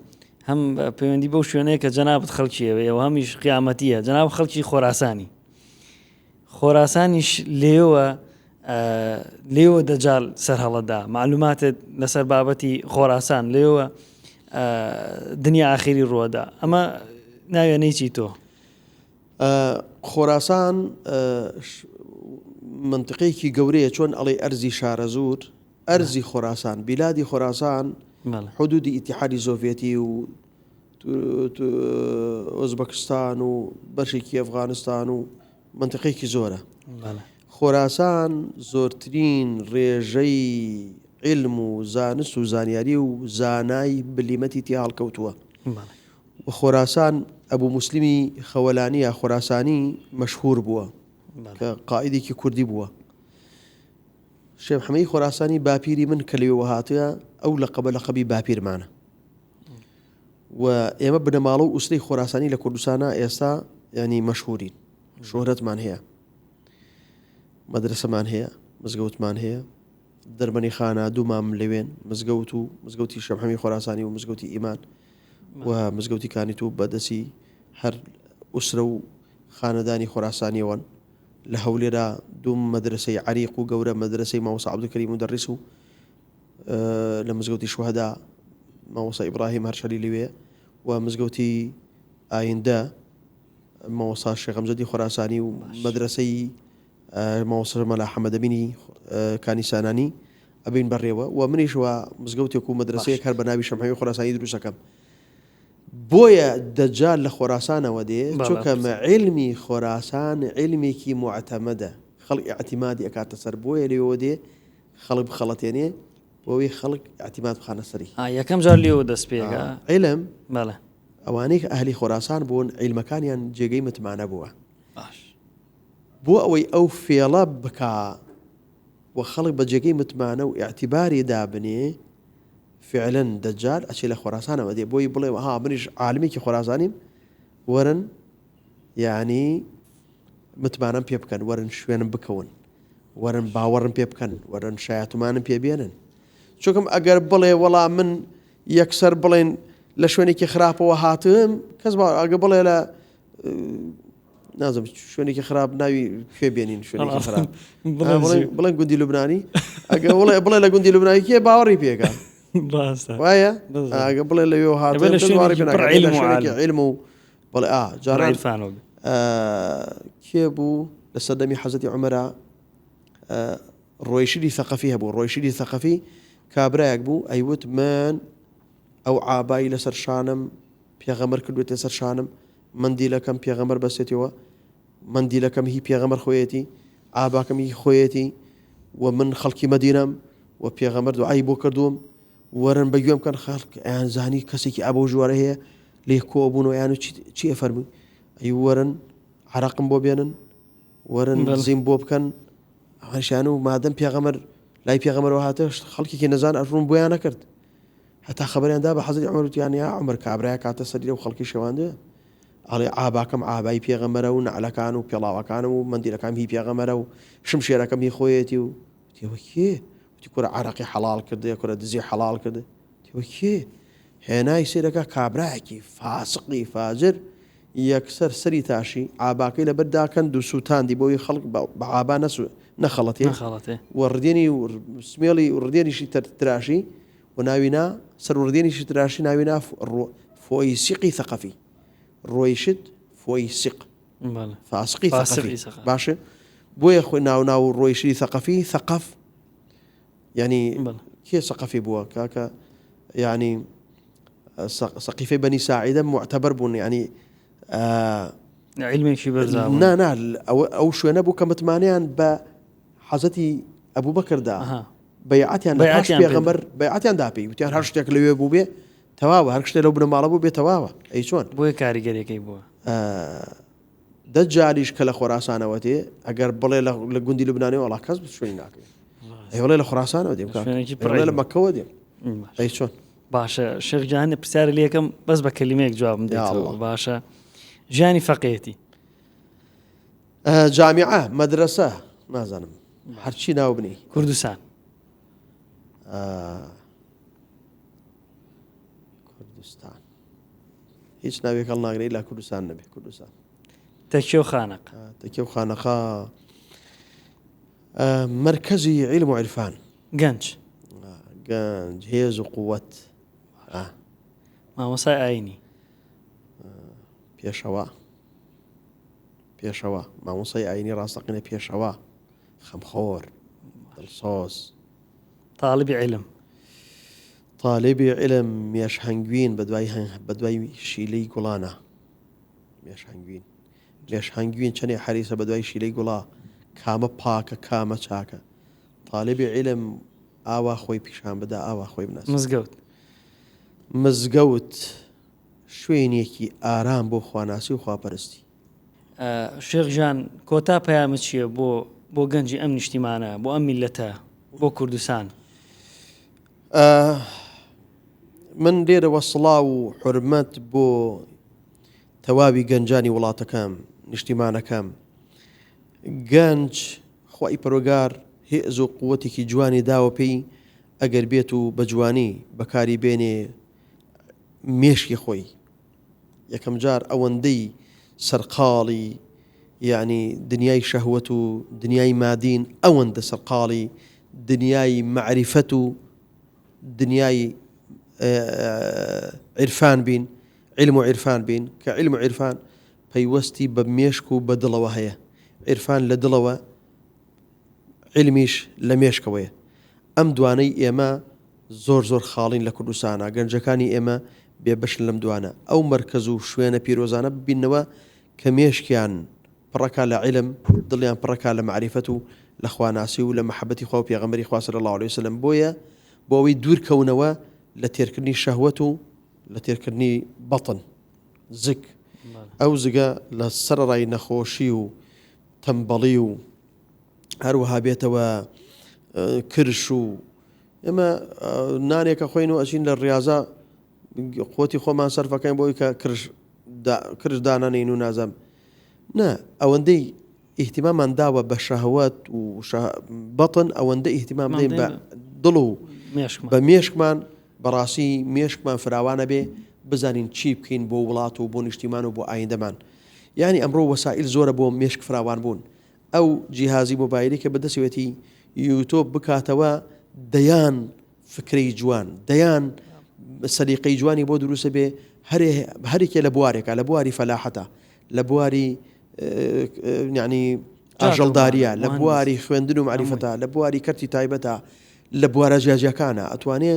هەم پەیوەندی بەو شوێنەیە کە جەنابەت خەڵکیەوە و هەمیش قیامەتیە جەناب خەڵکی خۆراسانی خۆراسانیش لێوە لێوە دەجال سەرهەڵەدا معلوماتت لەسەر بابەتی خۆراسان لێوە دنیا ئاخیری ڕوەدا ئەمە ناوێنەی چی تۆ؟ خۆراسان منتقەیەکی گەورەیە چۆن ئەڵێ ئەرزی شارەزوور ئەرزی خۆراسان بیلادی خۆراسان حدودی ئیتحادی زۆڤێتی و ئۆزبەکستان و بەشێکی ئەفغانستان و منتقەیەکی زۆرە خۆراسان زۆرترین ڕێژەی علم و زانست و زانیاری و زانای بلیمەتی تیا هەڵکەوتووە و خۆراسان ئەبوو موسلیمی خەوەلانی یا خۆراسانی مەشهور بووە کە قائیدێکی کوردی بووە شێخ حەمەی خۆراسانی باپیری من کە لەوێوە هاتووە ئەو لەقەبە لەقەبی باپیرمانە و ئێمە بنەماڵە و ئوسرەی خۆراسانی لە کوردستانە ئێستا ینی مەشهورین شۆهرەتمان هەیە مەدرسەمان هەیە مزگەوتمان هەیە دەربەنی خانە دوو مام لەوێن مزگەوت و مزگەوتی شەمحەمی خۆراسانی و مزگەوتی ئیمان و مزگەوتی کانیت و بەدەسی هەر ئوسرە و خانەدانی خۆراسانیەوەن لە هەولێرا دوو مەدرسەی عریق و گەورە مەدرسەی مامۆستا عەبدولکەریم مودەڕیس و لە مزگەوتی شوهەدا مامۆستا ئیبراهیم هەرشەلی لەوێ و مزگەوتی ئایندە مامۆستا شێخ ئەمجەدی خۆراسانی و مەدرسەی مامۆستا مەلا حەمەدەمینی کانی سانانی ئەبین بەڕێوە و منیش وە مزگەوتێک و مەدرسەیەک هەر بە ناوی شەمحەوی خۆراسانی دروستەکەم بۆیە دەجال لە خۆراسانەوە دێ چونکە عیلمی خۆراسان عیلمێکی موعتەمەدە خەڵک ئیعتیمادی ئەکاتە سەر بۆیە لێوە دێ خەڵک بخەڵەتێنێ بۆ ئەوەی خەڵک ئیعتیماد بخانە سەری. ئا یەکەم جار لێوە دەست پێکا. عیلم بەڵێ. ئەوانەی کە ئەهلی خۆراسان بوون عیلمەکانیان جێگەی متمانە بووە. باش. بۆ ئەوەی ئەو فێڵە بکا و خەڵک بە جێگەی متمانە و ئیعتیباری دابنێ فعلا دەجال ئەچێ لە خۆراسانەوە دێ بۆی بڵێ ها منیش عالمێکی خۆراسانیم وەرن یعنی متمانەم پێ بکەن وەرن شوێنم بکەون وەرن باوەڕم پێ بکەن وەرن شایەتمانم پێ بێنن چونکم ئەگەر بڵێ وەڵا من یەکسەر بڵێن لە شوێنێکی خراپەوە هاتم کەس ئەگە بڵێ لە نازم شوێنێکی خراپ ناوی کوێ بێنین شوێنێکی خراپ بڵێن گوندی لوبنانی ئەگە بڵێ بڵێ لە گوندی لوبنانی کێ باوەڕی پێکە وایە ئەگە بڵێ لەوێ هات علم و بڵێ ئا جاران کێ بوو لە سەردەمی حەزەتی عمرە ڕۆیشیدی ثەقەفی هەبوو ڕۆیشیدی ثەقەفی کابرایەک بوو ئەیوت من ئەو عابایی لەسەر شانم پێغەمبەر کردوێتە سەر شانم مندیلەکەم پێغەمبەر بەسێتەوە مندیلەکەم هی پێغەمبەر خۆیەتی ئاباکەم هی خۆیەتی و من خەڵکی مەدینەم و پێغەمبەر دوعای بۆ کردووم وەرن بە گوێم کەن خەڵک ئەیان زانی کەسێکی ئابە و ژوارە هەیە لێ کۆ بوون و یان چی ئەفەرمووی ئەی وەرن عراقم بۆ بێنن وەرن زیم بۆ بکەن ئەوانشیان و مادەم پێغەمەر لای پێغەمەرەوە هاتە خەڵکێکی نەزان ئەفرون بۆیان نەکرد هەتا خەبەریان دا بە حەزرەتی عومەر وتیان یا عومەر کابرایە کاتە سەری لەو خەڵکی شێواندوێ. ئەڵێ عاباکەم عابای پێغەمبەرە و نەعلەکان و پێڵاوەکانم و مەندیلەکانم هی پێغەمبەرە و شمشێرەکەم هی خۆیەتی و وتی ئەوە کێ؟ وتی کورە عەرەقی حەڵاڵ کردێ کورە دزی حەڵاڵ کردێ وتی ئەوە کێ؟ هێنای سەیرەکە کابرایەکی فاسقی فاجر یەکسەر سەری تاشی عاباکەی لەبەر داکەند و سووتاندی بۆی خەڵک بە عابا نەسو نەخەڵەتێ نەخەڵەتێ و ڕدێنی و سمێڵی و ڕدێنیشی تراشی و ناوی نا سەر و ڕدێنیشی تراشی ناوی نا فۆیسیقی ثەقەفی ڕۆیشت فۆیسیق فاسقی ثەقەفی باشە بۆیە خۆی ناو ناو ڕۆیشتی ثەقەفی ثەقەف یعنی کێ سەقەفی بووە کاکە یعنی سەقیفەی بەنی ساعیدە معتەبەر بوون یعنی علمێکی بەرزا نا نا ئەو شوێنە بوو کە متمانەیان بە حەزەتی ئەبوو بەکردا بەیعەتیان لە پاش پێغەمبەر بەیعەتیان دا پێی وتیان هەر شتێک لەوێ بوو بێ تەواوە هەر شتێک لەو بنەماڵە بوو بێ تەواوە ئەی چۆن بۆیە کاریگەریەکەی بووە دەجالیش کە لە خۆراسانەوە تێ ئەگەر بڵێ لە گوندی لوبنانی وڵا کەس شوێنی ناکەوێت ئەی بڵێ لە خۆراسانەوە دێم بڵێ لە مەکەوە دێم ئەی چۆن باشە شێخ گیان پرسیار لەکەم بەس بە کەلیمەیەک جوابم دێتەوە باشە ژیانی فەقێتی جامیعە مەدرەسە نازانم هەرچی ناو بنێی. کوردستان. کوردستان هیچ ناوێک هەڵناگرێ لا کوردستان نەبێ کوردستان. تەکیە و خانەقا. تەکیە و خانەقا مەرکەزی عیلم و عیرفان. گەنج. گەنج هێز و قووەت. مامۆسای ئاینی. پێشەوا. پێشەوا، مامۆستای ئایینی ڕاستەقینە پێشەوا، خەمخۆر، دڵسۆز. تاڵیبی عیلم. تاڵیبی عیلم مێش هەنگوین بەدوای بەدوای شیلەی گوڵانە. مێش هەنگوین. مێش هەنگوین چەنێ حەریسە بەدوای شیلەی گوڵا، کامە پاکە کامە چاکە. تاڵیبی عیلم ئاوا خۆی پیشان بدا ئاوا خۆی بناسێ. مزگەوت. مزگەوت شوێنێکی ئارام بۆ خواناسی و خواپەرستی. شێخ گیان کۆتا پەیامت چییە بۆ بۆ گەنجی ئەم نیشتیمانە بۆ ئەم میللەتە بۆ کوردستان؟ من لێرەوە سڵاو و حورمەت بۆ تەواوی گەنجانی وڵاتەکەم نیشتیمانەکەم گەنج خوای پەروەگار هێز و قوتێکی جوانی داوە پێی ئەگەر بێت و بە جوانی بەکاری بێنێ مێشکی خۆی یەکەم جار ئەوەندەی سەرقاڵی یەعنی دنیای شەهوەت و دنیای مادین ئەوەندە سەرقاڵی دنیای مەعریفەت و دنیای عیرفان بین علم و عیرفان بین کە علم و عیرفان پەیوەستی بە مێشک و بە دڵەوە هەیە عیرفان لە دڵەوە عیلمیش لە مێشکەوەیە ئەم دوانەی ئێمە زۆر زۆر خاڵین لە کوردستانا گەنجەکانی ئێمە بێ بەشن لەم دوانە ئەو مەرکەز و شوێنە پیرۆزانە ببیننەوە کە مێشکیان پڕەکا لە عیلم دڵیان پڕەکا لە مەعریفەت و لە خواناسی و لە مەحەبەتی خوا و پێغەمبەری خوا صلی اللە علیە وسلم بۆیە بۆ ئەوەی دوور کەونەوە لە تێرکردنی شەهوەت و لە تێرکردنی بەتن زگ ئەو زگە لە سەرەڕای نەخۆشی و تەمبەڵی و هەروەها بێتەوە کرش و ئێمە نانێکە خۆین و ئەچین لە ڕاضە قوتی خۆمان سەرفەکەین بۆی کە کرش کرش دانانین و نازم نا ئەوەندەی ئیهتیمامان داوە بە شەهوەت و بەتن ئەوەندە ئیهتیمام بدەین بە دڵ و بە مێشکمان بەڕاستی مێشکمان فراوانە بێ بزانین چی بکەین بۆ وڵات و بۆ نیشتیمان و بۆ ئایندەمان یعنی ئەمڕۆ وەسائل زۆرە بۆ مێشک فراوان بوون ئەو جیهازی مۆبایلی کە بەدەستەوێتی یوتۆب بکاتەوە دەیان فکرەی جوان دەیان سەلیقەی جوانی بۆ دروستە بێ هەرێکێ لە بوارێکە لە بواری فەلاحەتە لە بواری یعنی ئاژەڵداریە لە بواری خوێندن و معریفەتە لە بواری کەرتی تایبەتە لە بوارە جیاجیاکانە ئەتوانێ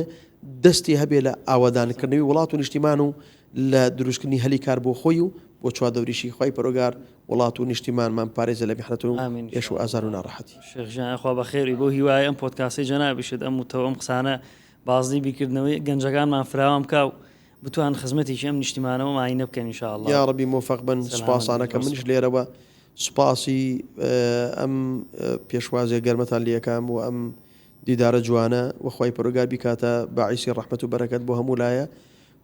دەستی هەبێ لە ئاوادانکردنەوەی وڵات و نیشتیمان و لە دروستکردنی هەلی کار بۆ خۆی و بۆ چواردەوریشی خوای پەروەگار وڵات و نیشتیمانمان پارێزێ لە میحنەت و ئامین ئێش و ئازار و ناڕەحەتی. شێخ گیان یاخوا بەخێری بەو هیوایە ئەم پۆدکاستەی جەنابیشت ئەم وتە و ئەم قسانە بازنەی بیرکردنەوەی گەنجەکانمان فراوان بکا و بتوان خزمەتێکی ئەم نیشتیمانە و ئاینە بکەن ان شاء اللە. یاڕەبی مۆفەق بن سەلامەت بی سوپاسانەکەم زۆر منیش سوپاس. لێرەوە سوپاسی ئەم پێشوازیە گەرمەتان لێکەم و ئەم دیدارە جوانە وە خوای پەروەگار بیکاتە باعیسی ڕەحمەت و بەرەکەت بۆ هەموو لایە.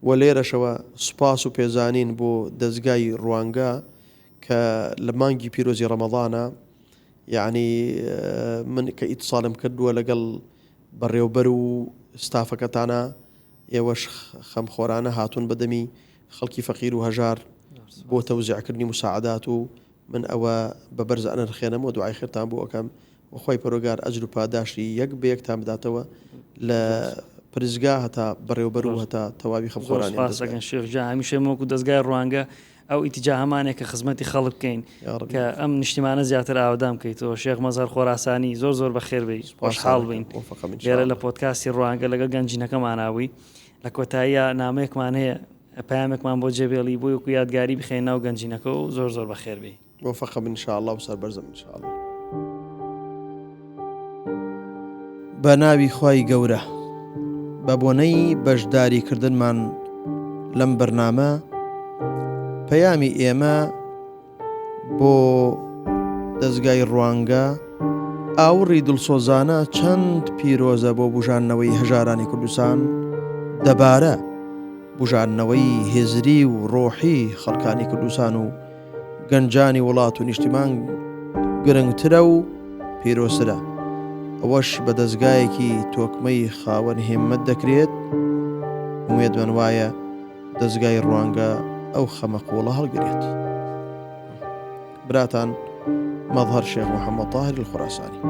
و لێرەشەوە سوپاس و پێزانین بۆ دەزگای ڕوانگە کە لە مانگی پیرۆزی ڕەمەضانە یەعنی من کە ئیتساڵم کردووە لەگەڵ بەڕێوبەر و ستافەکەتانە ئێوەش خەمخۆرانە هاتوون بە دەمی خەڵکی فەقیر و هەژار بۆ تەوزیعکردنی مساعدات و من ئەوە بە بەرز ئەنرخێنم و دوعای خێرتان بۆ ئەکەم و خوای پەروەگار ئەجر و پاداشتی یەک بە یەکتان بداتەوە لە پرسگا هەتا بەڕێوبەر و هەتا تەواوی زۆر خەمخۆرانی ئەم سوپاس دەزگایە. دەکەن شێخ گیان هەمیشە ئێمە وەکو دەزگای ڕوانگە ئەو ئیتیجاهەمانە کە خزمەتی خەڵک بکەین یا ربی. کە ئەم نیشتیمانە زیاتر ئاوەدان بکەیتەوە شێخ مەزهەر خۆراسانی زۆر زۆر بەخێر بێی سوپاستان خۆشحاڵ دەکەم بووین موفقم ان شاء لێرە لە اللە. پۆدکاستی ڕوانگە لەگەڵ گەنجینەکەمانا بووی لە کۆتاییا نامەیەکمان هەیە پەیامێکمان بۆ جێبێڵی بۆی وەکو یادگاری بخەینە ناو گەنجینەکە و زۆر زۆر بەخێر بێی. موفقم ان شاء اللە و سەربەرزم ان شاء اللە. بە ناوی خوای گەورە. بە بۆنەی بەشداری کردنمان لەم بەرنامە پەیامی ئێمە بۆ دەزگای ڕوانگە ئاوڕی دڵسۆزانە چەند پیرۆزە بۆ بژاندنەوەی هەژارانی کوردستان دەبارە بژاندنەوەی هزری و ڕۆحی خەڵکانی کوردستان و گەنجانی وڵات و نیشتیمان گرنگترە و پیرۆزترە، ئەوەش بە دەزگایەکی تۆکمەی خاوەن هیممەت دەکرێت، ئومێدمان وایە دەزگای ڕوانگە ئەو خەمە قووڵە هەڵگرێت. براتان مەزهەر شێخ محەممەد تاهر الخوراسانی.